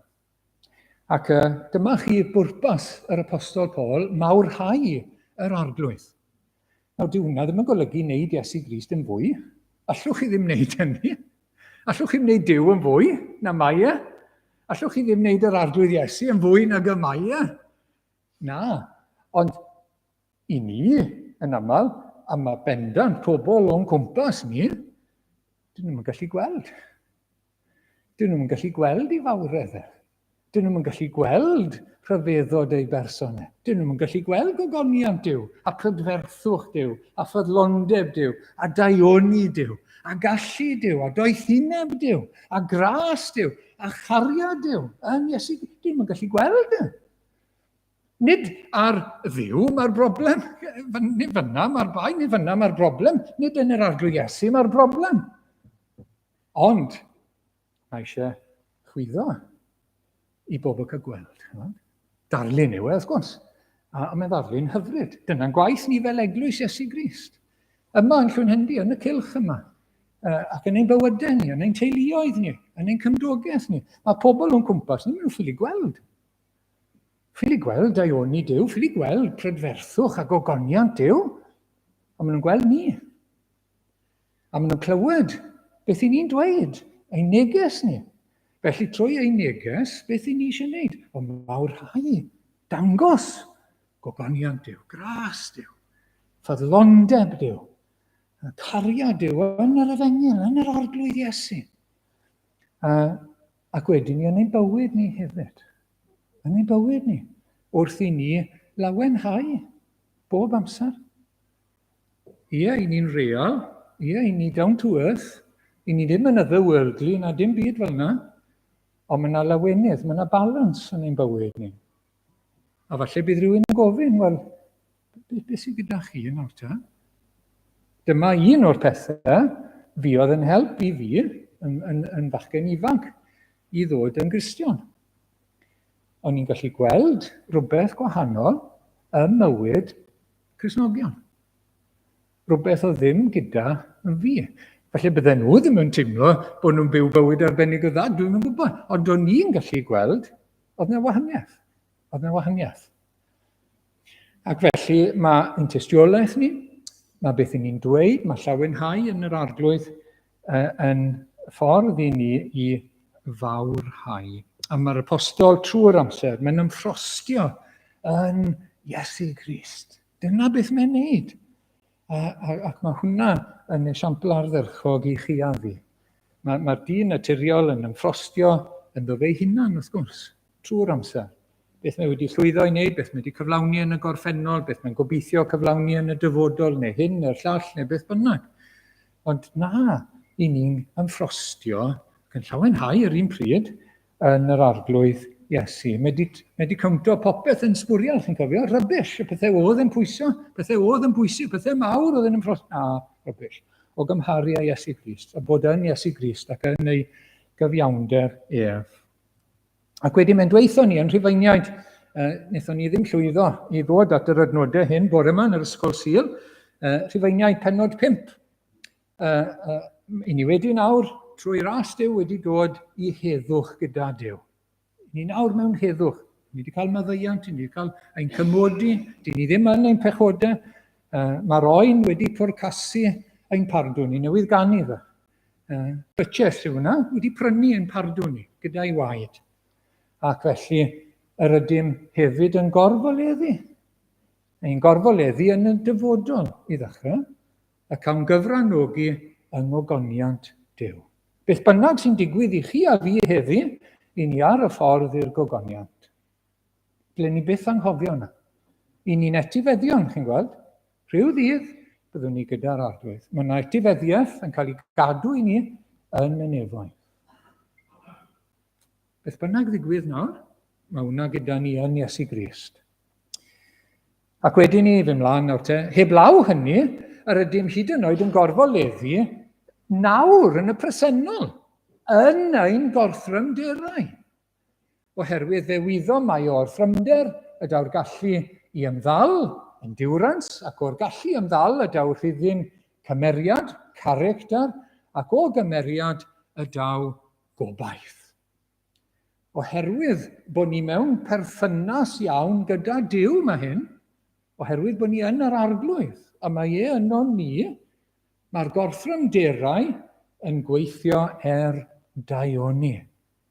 Ac uh, dyma chi bwrpas yr apostol Paul, mawrhau yr Arglwydd. Nawr, dyw hwnna ddim yn golygu wneud Iesu Grist yn fwy. Allwch chi ddim wneud hynny. Allwch chi wneud Duw yn fwy na mae e? Allwch chi ddim wneud yr Arglwydd Iesu yn fwy nag y mae e? Na, ond i ni, yn aml, a mae bendant pobl o'n cwmpas ni, dyn nhw'n gallu gweld. Dyn nhw'n gallu gweld i fawredd e. Dyn nhw'n gallu gweld rhyfeddod ei berson e. Dyn nhw'n gallu gweld gogoniant Duw, a prydferthwch Duw, a ffyddlondeb Duw, a daioni Duw, a gallu Duw, a doethineb Duw, a gras Duw, a chariad Duw. Yn Iesu, dyn nhw'n gallu gweld e. Nid ar Dduw mae'r broblem, nid fyna mae'r bai, nid fyna mae'r broblem, nid yn yr Arglwydd Iesu mae'r broblem. Ond Mae eisiau chwyddo i bobl cael gweld. Darlun yw e, wrth gwrs. A, a mae'n ddarlun hyfryd. Dyna'n gwaith ni fel eglwys Iesu Grist. Yma yn Llwynhendy, yn y cylch yma, ac yn ein bywydau ni, yn ein teuluoedd ni, yn ein cymdogaeth ni. Mae pobl o'n cwmpas ni, maen nhw'n ffili gweld. Ffili gweld daioni Duw, ffili gweld prydferthwch a gogoniant Duw, ond maen nhw'n gweld ni. A maen nhw'n clywed beth i ni'n dweud, ein neges ni. Felly trwy ein neges, beth i ni eisiau gwneud? O mawrhau, dangos gogoniant Duw, gras Duw, ffyddlondeb Duw, cariad Duw yn yr efengyl, yn yr Arglwydd Iesu. A, ac wedyn ni yn ein bywyd ni hefyd. Yn ein bywyd ni. Wrth i ni lawenhau bob amser. Ie, i ni'n real. Ie, i ni down to earth. I ni ddim yn otherworldly na dim byd fel yna. Ond mae yna lawenydd, mae yna balance yn ein bywyd ni. A falle bydd rhywun yn gofyn, wel, beth be sydd gyda chi yn nawr ta? Dyma un o'r pethau fuodd yn help i fi yn, yn, yn fachgen ifanc i ddod yn Gristion. O'n i'n gallu gweld rhywbeth gwahanol ym mywyd Cristnogion. Rhywbeth oedd ddim gyda fi. Felly bydden nhw ddim yn teimlo bod nhw'n byw bywyd arbennig o dda, dwi'n yn gwybod. Ond o'n i'n gallu gweld, oedd yna wahaniaeth. Oedd yna wahaniaeth. Ac felly mae ein tystiolaeth ni, mae beth i ni'n dweud, mae llawenhau yn yr Arglwydd yn ffordd i ni i fawrhau. A mae'r apostol trwy'r amser, mae'n ymffrostio yn Iesu Grist. Dyna beth mae'n neud. A, a, ac mae hwnna yn esiampl ardderchog i chi a fi. Mae'r ma dyn naturiol yn ymffrostio ynddo fe'i hunan, wrth gwrs. trwy'r amser. Beth mae wedi llwyddo i wneud, beth mae wedi cyflawni yn y gorffennol, beth mae'n gobeithio cyflawni yn y dyfodol, neu hyn neu'r llall, neu beth bynnag. Ond na, i ni'n ymffrostio ac yn llawenhau yr un pryd yn yr arglwydd Iesu. Mae wedi, mae wedi cwnto popeth yn sbwriel, chi'n cofio? Rybys, y pethau oedd yn pwyso, pethau oedd yn bwysig, pethau mawr oedd yn ymffrostio. Na, rybys. O gymharu â Iesu Grist, a bod yn Iesu Grist ac yn ei gyfiawnder ef. Ac wedyn mae'n dweithio ni yn Rhufeiniaid, wnaethon ni ddim llwyddo i ddod at yr adnodau hyn bore yma yn yr Ysgol Sul, Rhufeiniaid penod 5. I ni wedi nawr, trwy ras Duw, wedi dod i heddwch gyda Duw. Ni nawr mewn heddwch. Ni wedi cael maddeuant, ni wedi cael ein cymodi, dyn ni ddim yn ein pechodau. Mae'r oen wedi pwrcasu ein pardwn, ni newydd ganu fe. Purchase yw hwnna, wedi prynu ein pardwn ni gyda'i waed. Ac felly, yr ydym hefyd yn gorfoleddu. Ein gorfoleddu yn y dyfodol i ddechrau, a cawn gyfranogi yng ngogoniant Duw. Beth bynnag sy'n digwydd i chi a fi heddi, i ni ar y ffordd i'r gogoniant. Ble ni byth anghofio hwnna. I ni'n etifeddion, chi'n gweld. Rhyw ddydd, byddwn ni gyda'r arglwydd. Mae yna etifeddiaeth yn cael ei gadw i ni yn y nefoedd. Beth bynnag ddigwydd nawr, mae hwnna gyda ni yn Iesu Grist. Ac wedyn ni, fy mlaen nawr te, heblaw hynny, yr ydym hyd yn oed yn gorfoleddu nawr yn y presennol, yn ein gorthrymderau. Oherwydd fe wyddom mai o'r thrymder y daw'r gallu i ymddal, endurance, ac o'r gallu ymddal y daw rhuddin cymeriad, character, ac o gymeriad y daw gobaith. Oherwydd bod ni mewn perthynas iawn gyda Duw mae hyn, oherwydd bod ni yn yr arglwydd, a mae e yno ni, mae'r gorthrymderau yn gweithio er daioni.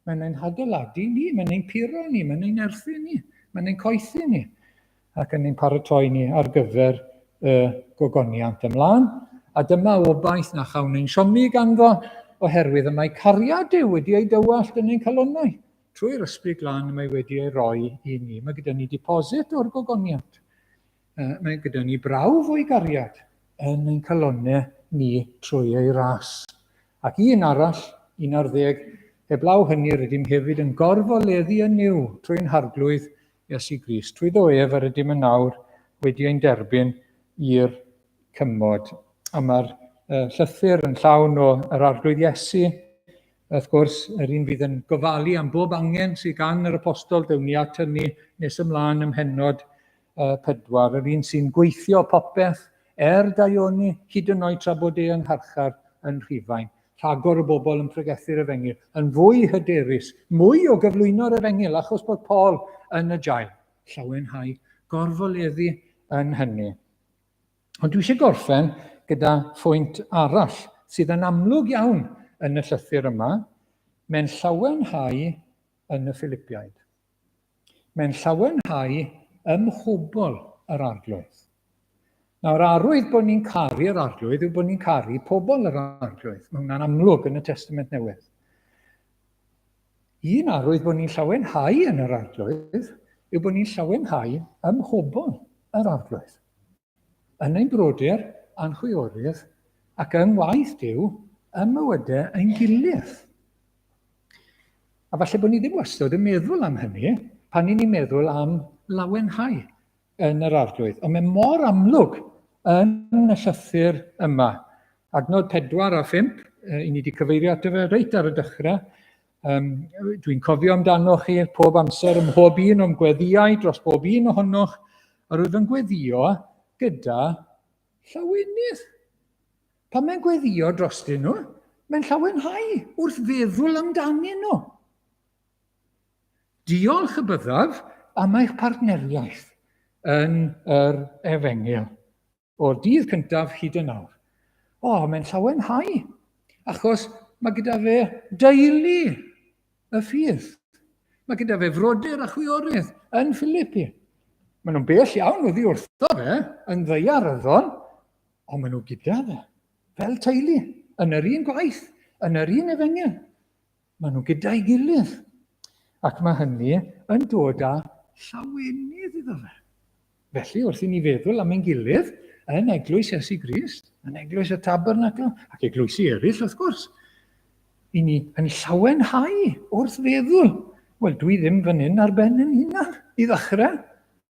Mae'n ein hadeiladu ni, mae'n ein puro ni, mae'n ein nerthu ni, mae'n ein coethi ni, ac yn ein paratoi ni ar gyfer y gogoniant ymlaen. A dyma obaith na chawn ein siomi ganddo, oherwydd y mae cariad Duw wedi ei dywallt yn ein calonnau. Trwy'r Ysbryd Glân y mae wedi ei roi i ni. Mae gyda ni deposit o'r gogoniant. Mae gyda ni brawf o'i gariad yn ein calonnau ni trwy ei ras. Ac un arall, 11, heblaw hynny rydym hefyd yn gorfoleddu yn Nuw trwy'n Harglwydd Iesu Grist. Trwyddo ef yr ydym yn nawr wedi ein derbyn i'r cymod. A mae'r llythyr yn llawn o yr Arglwydd Iesu, wrth gwrs, yr un fydd yn gofalu am bob angen sydd gan yr apostol, dewn ni at hynny nes ymlaen ym mhennod 4, yr un sy'n gweithio popeth er daioni, hyd yn oed tra bod e yng ngharchar yn Rhufain. Rhagor o bobl yn pregethu'r efengyl, yn fwy hyderus, mwy o gyflwyno'r efengyl, achos bod Paul yn y jail. Llawenhau, gorfoleddu yn hynny. Ond dwi eisiau gorffen gyda phwynt arall sydd yn amlwg iawn yn y llythyr yma. Mae'n llawenhau yn y Philipiaid. Mae'n llawenhau ym mhobl yr Arglwydd. Nawr, arwydd bod ni'n caru'r Arglwydd yw bod ni'n caru pobl yr Arglwydd. Mae hwnna'n amlwg yn y Testament Newydd. Un arwydd bod ni'n llawenhau yn yr Arglwydd yw bod ni'n llawenhau ym mhobl yr Arglwydd. Yn ein brodyr a'n chwiorydd ac yng ngwaith Duw ym mywydau ein gilydd. A falle bod ni ddim wastad yn meddwl am hynny pan ni'n meddwl am lawenhau yn yr arglwydd. Ond mae mor amlwg yn y llythyr yma. Adnod 4 a 5, i ni wedi cyfeirio ato fe reit ar y dechrau. Dwi'n cofio amdanoch chi pob amser ym mhob un o'm gweddïau dros bob un ohonoch, a rwyf yn gweddio gyda llawenydd. Pan mae'n gweddio drostyn nhw, mae'n llawenhau wrth feddwl amdanyn nhw. Diolch y byddaf am eich partneriaeth yn yr efengyl. O'r dydd cyntaf hyd yn awr. O, mae'n llawenhau, achos mae gyda fe deulu y ffydd. Mae gyda fe frodyr a chwiorydd yn Philippi. Maen nhw'n bell iawn oddi wrtho fe, yn ddaearyddol, ond maen nhw gyda fe, fel teulu, yn yr un gwaith, yn yr un efengyl. Maen nhw gyda'i gilydd. Ac mae hynny yn dod â llawenydd iddo fe. Felly, wrth i ni feddwl am ein gilydd yn eglwys Iesu Grist, yn eglwys y Tabernacl, ac eglwysi eraill wrth gwrs, i ni yn llawenhau wrth feddwl, wel, dwi ddim fan hyn ar ben yn hunan i ddechrau.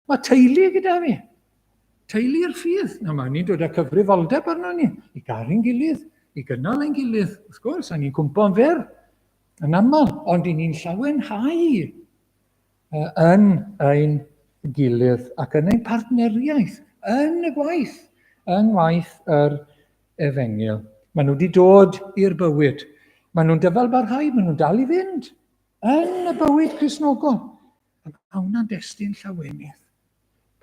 Mae teulu gyda fi. Teulu'r ffydd. Na, mae ni'n dod â cyfrifoldeb arno ni i garu'n gilydd, i gynnal ein gilydd, wrth gwrs, a ni'n cwmpo'n fyr yn aml, ond i ni'n llawenhau yn ein gilydd ac yn ein partneriaeth, yn y gwaith, yng ngwaith yr efengyl. Maen nhw wedi dod i'r bywyd. Maen nhw'n dyfal barhau, maen nhw'n dal i fynd yn y bywyd Cristnogol. A mae hwnna'n destun llawenydd.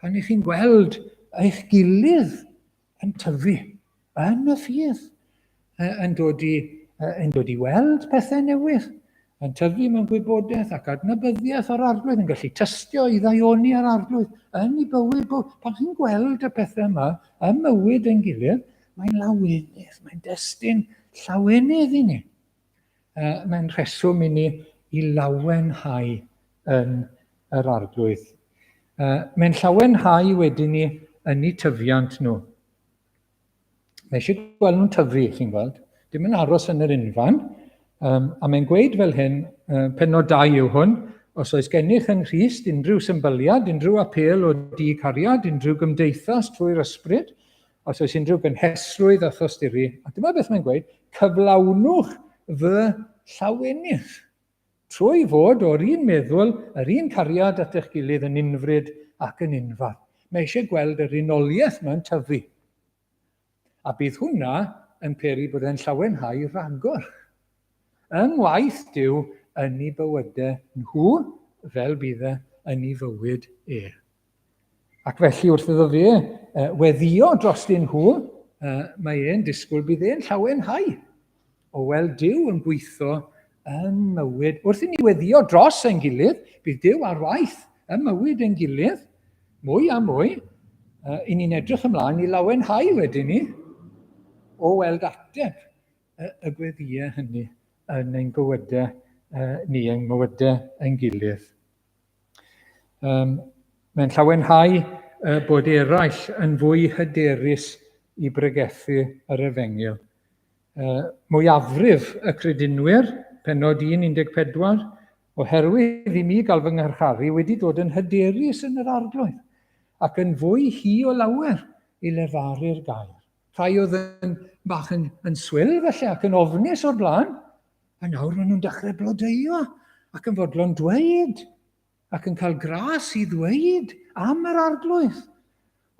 Pan ych chi'n gweld eich gilydd yn tyfu yn y ffydd, yn dod i, yn dod i weld pethau newydd, yn tyfu mewn gwybodaeth ac adnabyddiaeth o'r arglwydd, yn gallu tystio i ddaioni ar arglwydd yn ei bywyd. Pan chi'n gweld y pethau yma ym mywyd ein gilydd, mae'n lawenydd, mae'n destun llawenydd i ni. Mae'n rheswm i ni i lawenhau yn yr arglwydd. Mae'n llawenhau wedyn ni yn eu tyfiant nhw. Mae eisiau gweld nhw'n tyfu, chi'n gweld. Dim yn aros yn yr unfan. Um, a mae'n gweud fel hyn, uh, penod 2 yw hwn, os oes gennych yng Nghrist unrhyw symbyliad, unrhyw apêl o di cariad, unrhyw gymdeithas trwy'r ysbryd, os oes unrhyw gynhesrwydd a thosturi, a dyma beth mae'n gweud, cyflawnwch fy llawenydd. Trwy fod o'r un meddwl, yr un cariad at eich gilydd yn unfryd ac yn unfath. Mae eisiau gweld yr unoliaeth yma'n tyfu. A bydd hwnna yn peri bod e'n llawenhau rhagor. Yng ngwaith Duw yn ei bywydau nhw fel bydd e yn ei fywyd e. Ac felly wrth iddo fe weddio drostyn nhw, mae e'n disgwyl bydd e'n llawenhau o weld Duw yn gweithio yn mywyd. Wrth i ni weddio dros ein gilydd, bydd Duw ar waith yn mywyd ein gilydd, mwy a mwy. I ni'n edrych ymlaen i lawenhau wedyn ni o weld ateb y gweddïau hynny yn ein bywydau ni, ein mywydau ein gilydd. Um, mae'n llawenhau uh, bod eraill yn fwy hyderus i bregethu yr efengyl. Uh, mwyafrif y credinwyr, penod 1.14, oherwydd i mi gael fy ngharcharu wedi dod yn hyderus yn yr arglwydd, ac yn fwy hi o lawer i lefaru'r gair. Rhai oedd yn bach yn, yn swil felly ac yn ofnus o'r blaen, A nawr maen nhw'n dechrau blodeuo ac yn fodlon dweud ac yn cael gras i ddweud am yr arglwydd.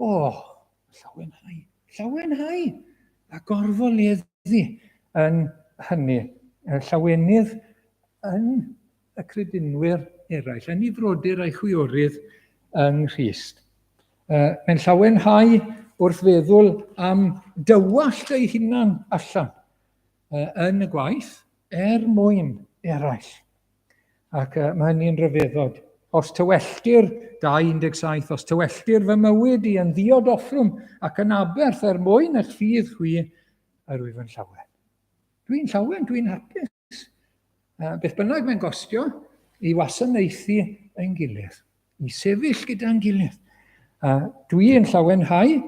O, oh, llawenhau, llawenhau a gorfoleddu yn hynny. Llawenydd yn y credinwyr eraill, yn ei frodyr a'i chwiorydd yng Nghrist. Mae'n llawenhau wrth feddwl am dywallt ei hunan allan yn y gwaith er mwyn eraill. Ac mae hynny'n rhyfeddod. Os tywelltir, 2.17, os tywelltir fy mywyd i yn ddiod offrwm ac yn aberth er mwyn eich ffydd chwi, yr wyf yn llawen. Dwi'n llawen, dwi'n hapus. Beth bynnag mae'n gostio i wasanaethu ein gilydd. i sefyll gyda'n gilydd. A dwi yn llawenhau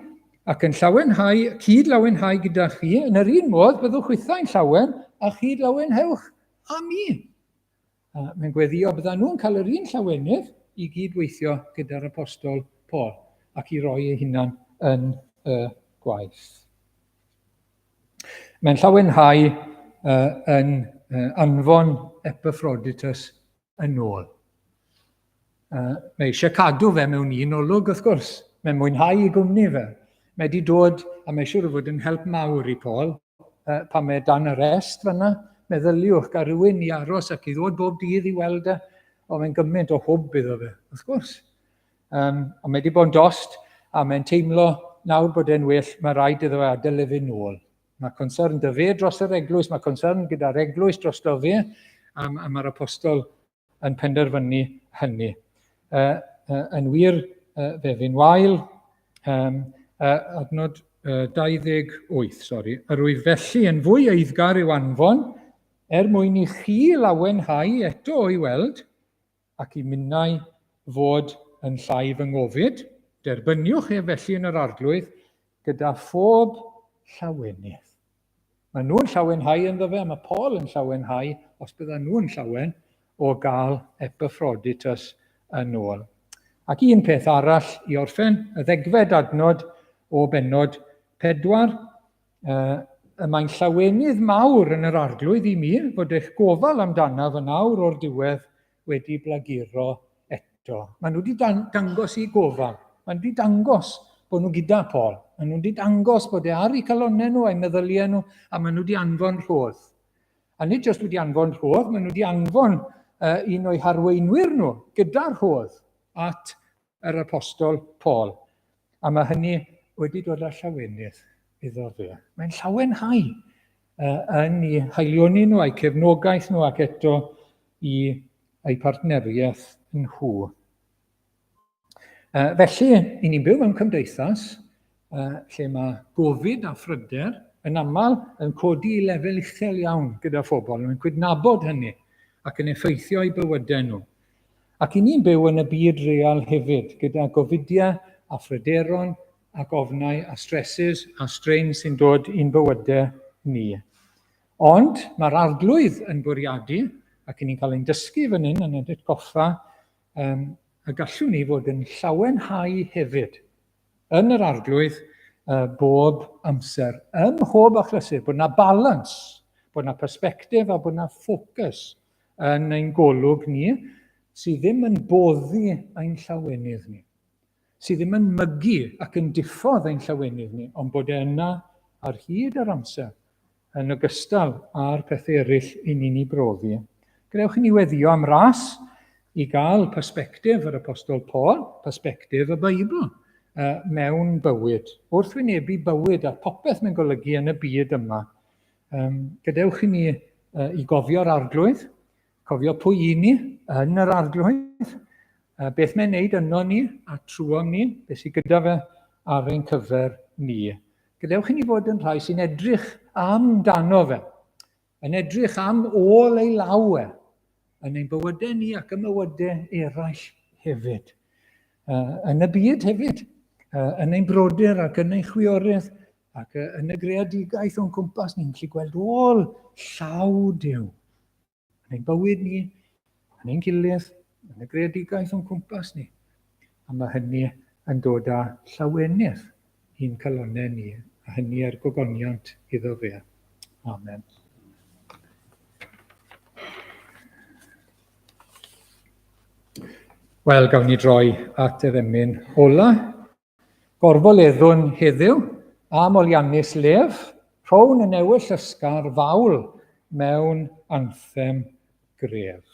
ac yn llawenhau, cyd lawenhau gyda chi. Yn yr un modd, byddwch chwithau'n llawen a chyd lawenhewch â mi. A mae'n gweddio bydda nhw'n cael yr un llawenydd i gyd-weithio gyda'r apostol Paul ac i roi ei hunan yn y gwaith. Mae'n llawenhau uh, yn uh, anfon Epaphroditus yn ôl. Uh, mae eisiau cadw fe mewn un olwg, wrth gwrs. Mae'n mwynhau i gwmni fe. Mae wedi dod, a mae siŵr o fod yn help mawr i Paul, uh, pan mae dan arrest fyna. Meddyliwch, gael rhywun i aros ac i ddod bob dydd i weld e. O, mae'n gymaint o hwb iddo fe, wrth gwrs. Um, ond mae wedi bod yn dost, a mae'n teimlo nawr bod e'n well, mae rhaid iddo fe adael e fynd nôl. Mae concern dy fe dros yr eglwys, mae concern gyda'r eglwys dros fe, a, a mae'r apostol yn penderfynu hynny. Uh, uh, yn wir, uh, fe fu'n wael, um, uh, adnod uh, 28, sori, yr wyf felly yn fwy eiddgar i'w anfon, er mwyn i chi lawenhau eto o'i weld, ac i minnau fod yn llai fy ngofid. Derbyniwch ef felly yn yr Arglwydd gyda phob llawenydd. Mae nhw'n llawenhau ynddo fe, a mae Paul yn llawenhau os bydda nhw'n llawen o gael Epaphroditus yn ôl. Ac un peth arall i orffen, y ddegfed adnod o bennod 4, y mae'n llawenydd mawr yn yr Arglwydd i mi fod eich gofal amdanaf yn awr o'r diwedd wedi blaguro eto. Maen nhw wedi dangos i gofal. Maen nhw wedi dangos bod nhw gyda Paul. Maen nhw wedi dangos bod e ar eu calonnau nhw a'i meddyliau nhw, a maen nhw wedi anfon rhodd. A nid jyst wedi anfon rhodd, maen nhw wedi anfon un o'i harweinwyr nhw gyda'r rhodd at yr apostol Paul. A mae hynny wedi dod â llawenydd iddo fe. Mae'n llawenhau yn ei haelioni nhw a'i cefnogaeth nhw ac eto i eu partneriaeth nhw. Felly, i ni'n byw mewn cymdeithas lle mae gofid a phryder yn aml yn codi i lefel uchel iawn gyda phobl. Mae'n cydnabod hynny ac yn effeithio eu bywydau nhw. Ac i ni'n byw yn y byd real hefyd, gyda gofidiau a phryderon ac ofnau a stresses a strain sy'n dod i'n bywydau ni. Ond mae'r Arglwydd yn bwriadu, ac i ni'n cael ein dysgu fan hyn yn y atgoffa, um, y gallwn ni fod yn llawenhau hefyd yn yr Arglwydd uh, bob amser, ym mhob achlysur, bod yna balans, bod yna perspectif a bod yna ffocws yn ein golwg ni sydd ddim yn boddi ein llawenydd ni, sydd ddim yn mygu ac yn diffodd ein llawenydd ni, ond bod e yna ar hyd yr amser, yn ogystal â'r pethau eraill i ni'n ei brofi. Gadewch i ni weddio am ras i gael persbectif yr Apostol Paul, persbectif y Beibl, mewn bywyd, wrth wynebu bywyd a popeth mae'n golygu yn y byd yma. Gadewch i ni i gofio'r Arglwydd, cofio pwy i ni yn yr Arglwydd, beth mae'n neud yno ni a trwom ni, beth sydd gyda fe ar ein cyfer ni. Gadewch i ni fod yn rhai sy'n edrych amdano fe, yn edrych am ôl ei law e, yn ein bywydau ni ac ym mywydau eraill hefyd. Yn y byd hefyd, yn ein brodyr ac yn ein chwiorydd, Ac yn y greadigaeth o'n cwmpas ni'n gallu gweld ôl llaw Duw. Yn ein bywyd ni, yn ein gilydd, yn y greadigaeth o'n cwmpas ni. A mae hynny yn dod â llawenydd i'n calonnau ni, a hynny er gogoniant iddo fe. Amen. Wel, gawn ni droi at yr emyn ola. Gorfoleddwn heddiw a moliannus lef, rhown yn ewyll ysgar fawl mewn anthem gref.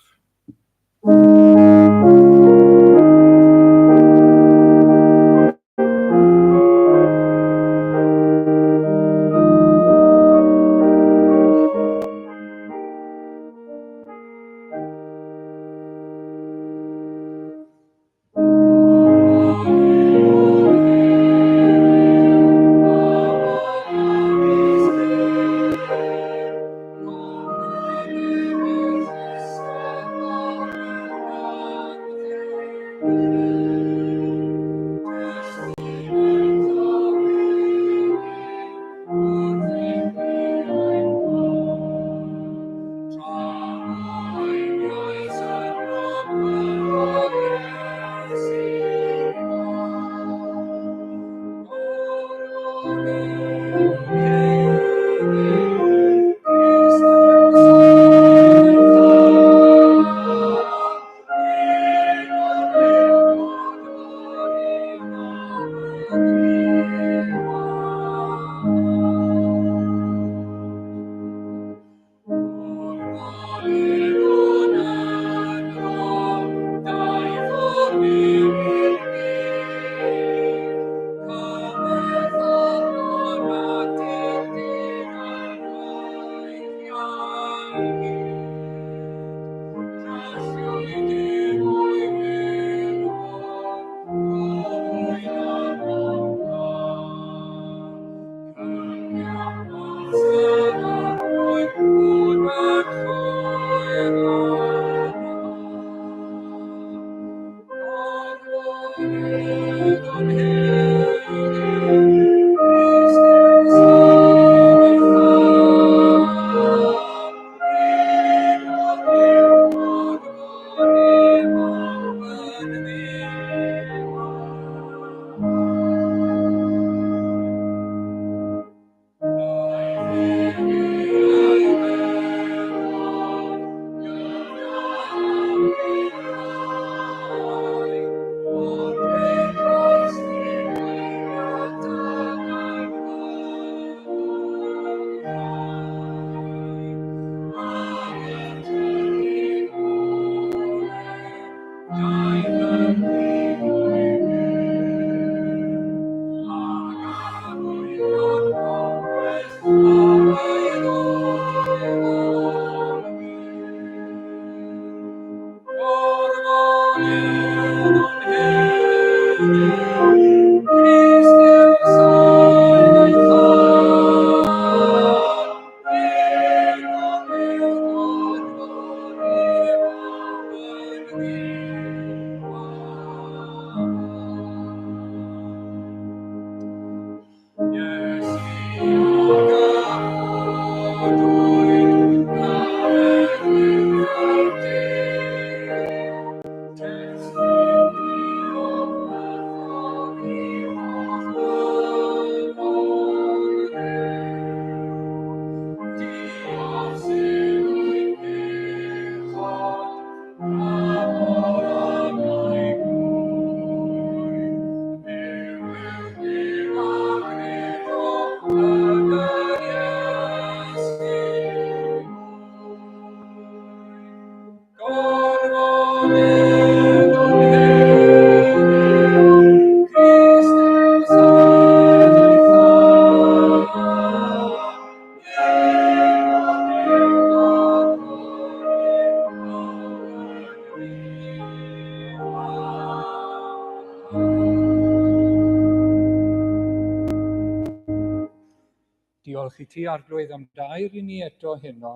Diolch i ti, Arglwydd, am dair i ni eto heno.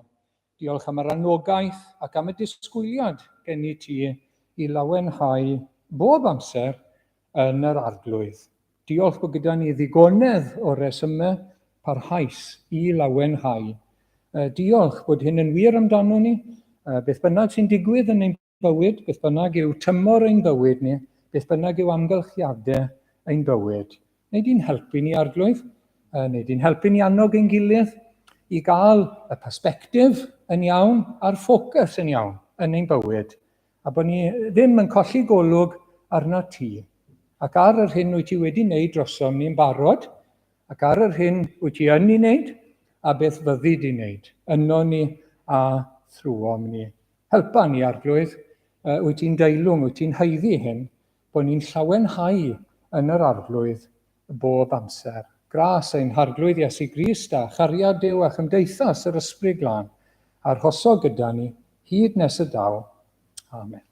Diolch am yr anogaeth ac am y disgwyliad gen i ti i lawenhau bob amser yn yr Arglwydd. Diolch bod gyda ni ddigonedd o resymau parhaus i lawenhau. Diolch bod hyn yn wir amdano ni, beth bynnag sy'n digwydd yn ein bywyd, beth bynnag yw tymor ein bywyd ni, beth bynnag yw amgylchiadau ein bywyd. Neu di'n helpu ni, Arglwydd, neu di'n helpu ni annog ein gilydd i gael y persbectif yn iawn a'r ffocws yn iawn yn ein bywyd, a bod ni ddim yn colli golwg arna ti, ac ar yr hyn wyt ti wedi wneud drosom ni'n barod, ac ar yr hyn wyt ti yn ei wneud, a beth fyddi di'n wneud, yno ni a thrwom ni. Helpa ni, Arglwydd, wyt ti'n deilwng, wyt ti'n haeddu hyn, bod ni'n llawenhau yn yr Arglwydd bob amser. Gras ein Harglwydd Iesu Grist a chariad Duw a chymdeithas yr Ysbryd Glân, arhoso gyda ni hyd nes y daw. Amen.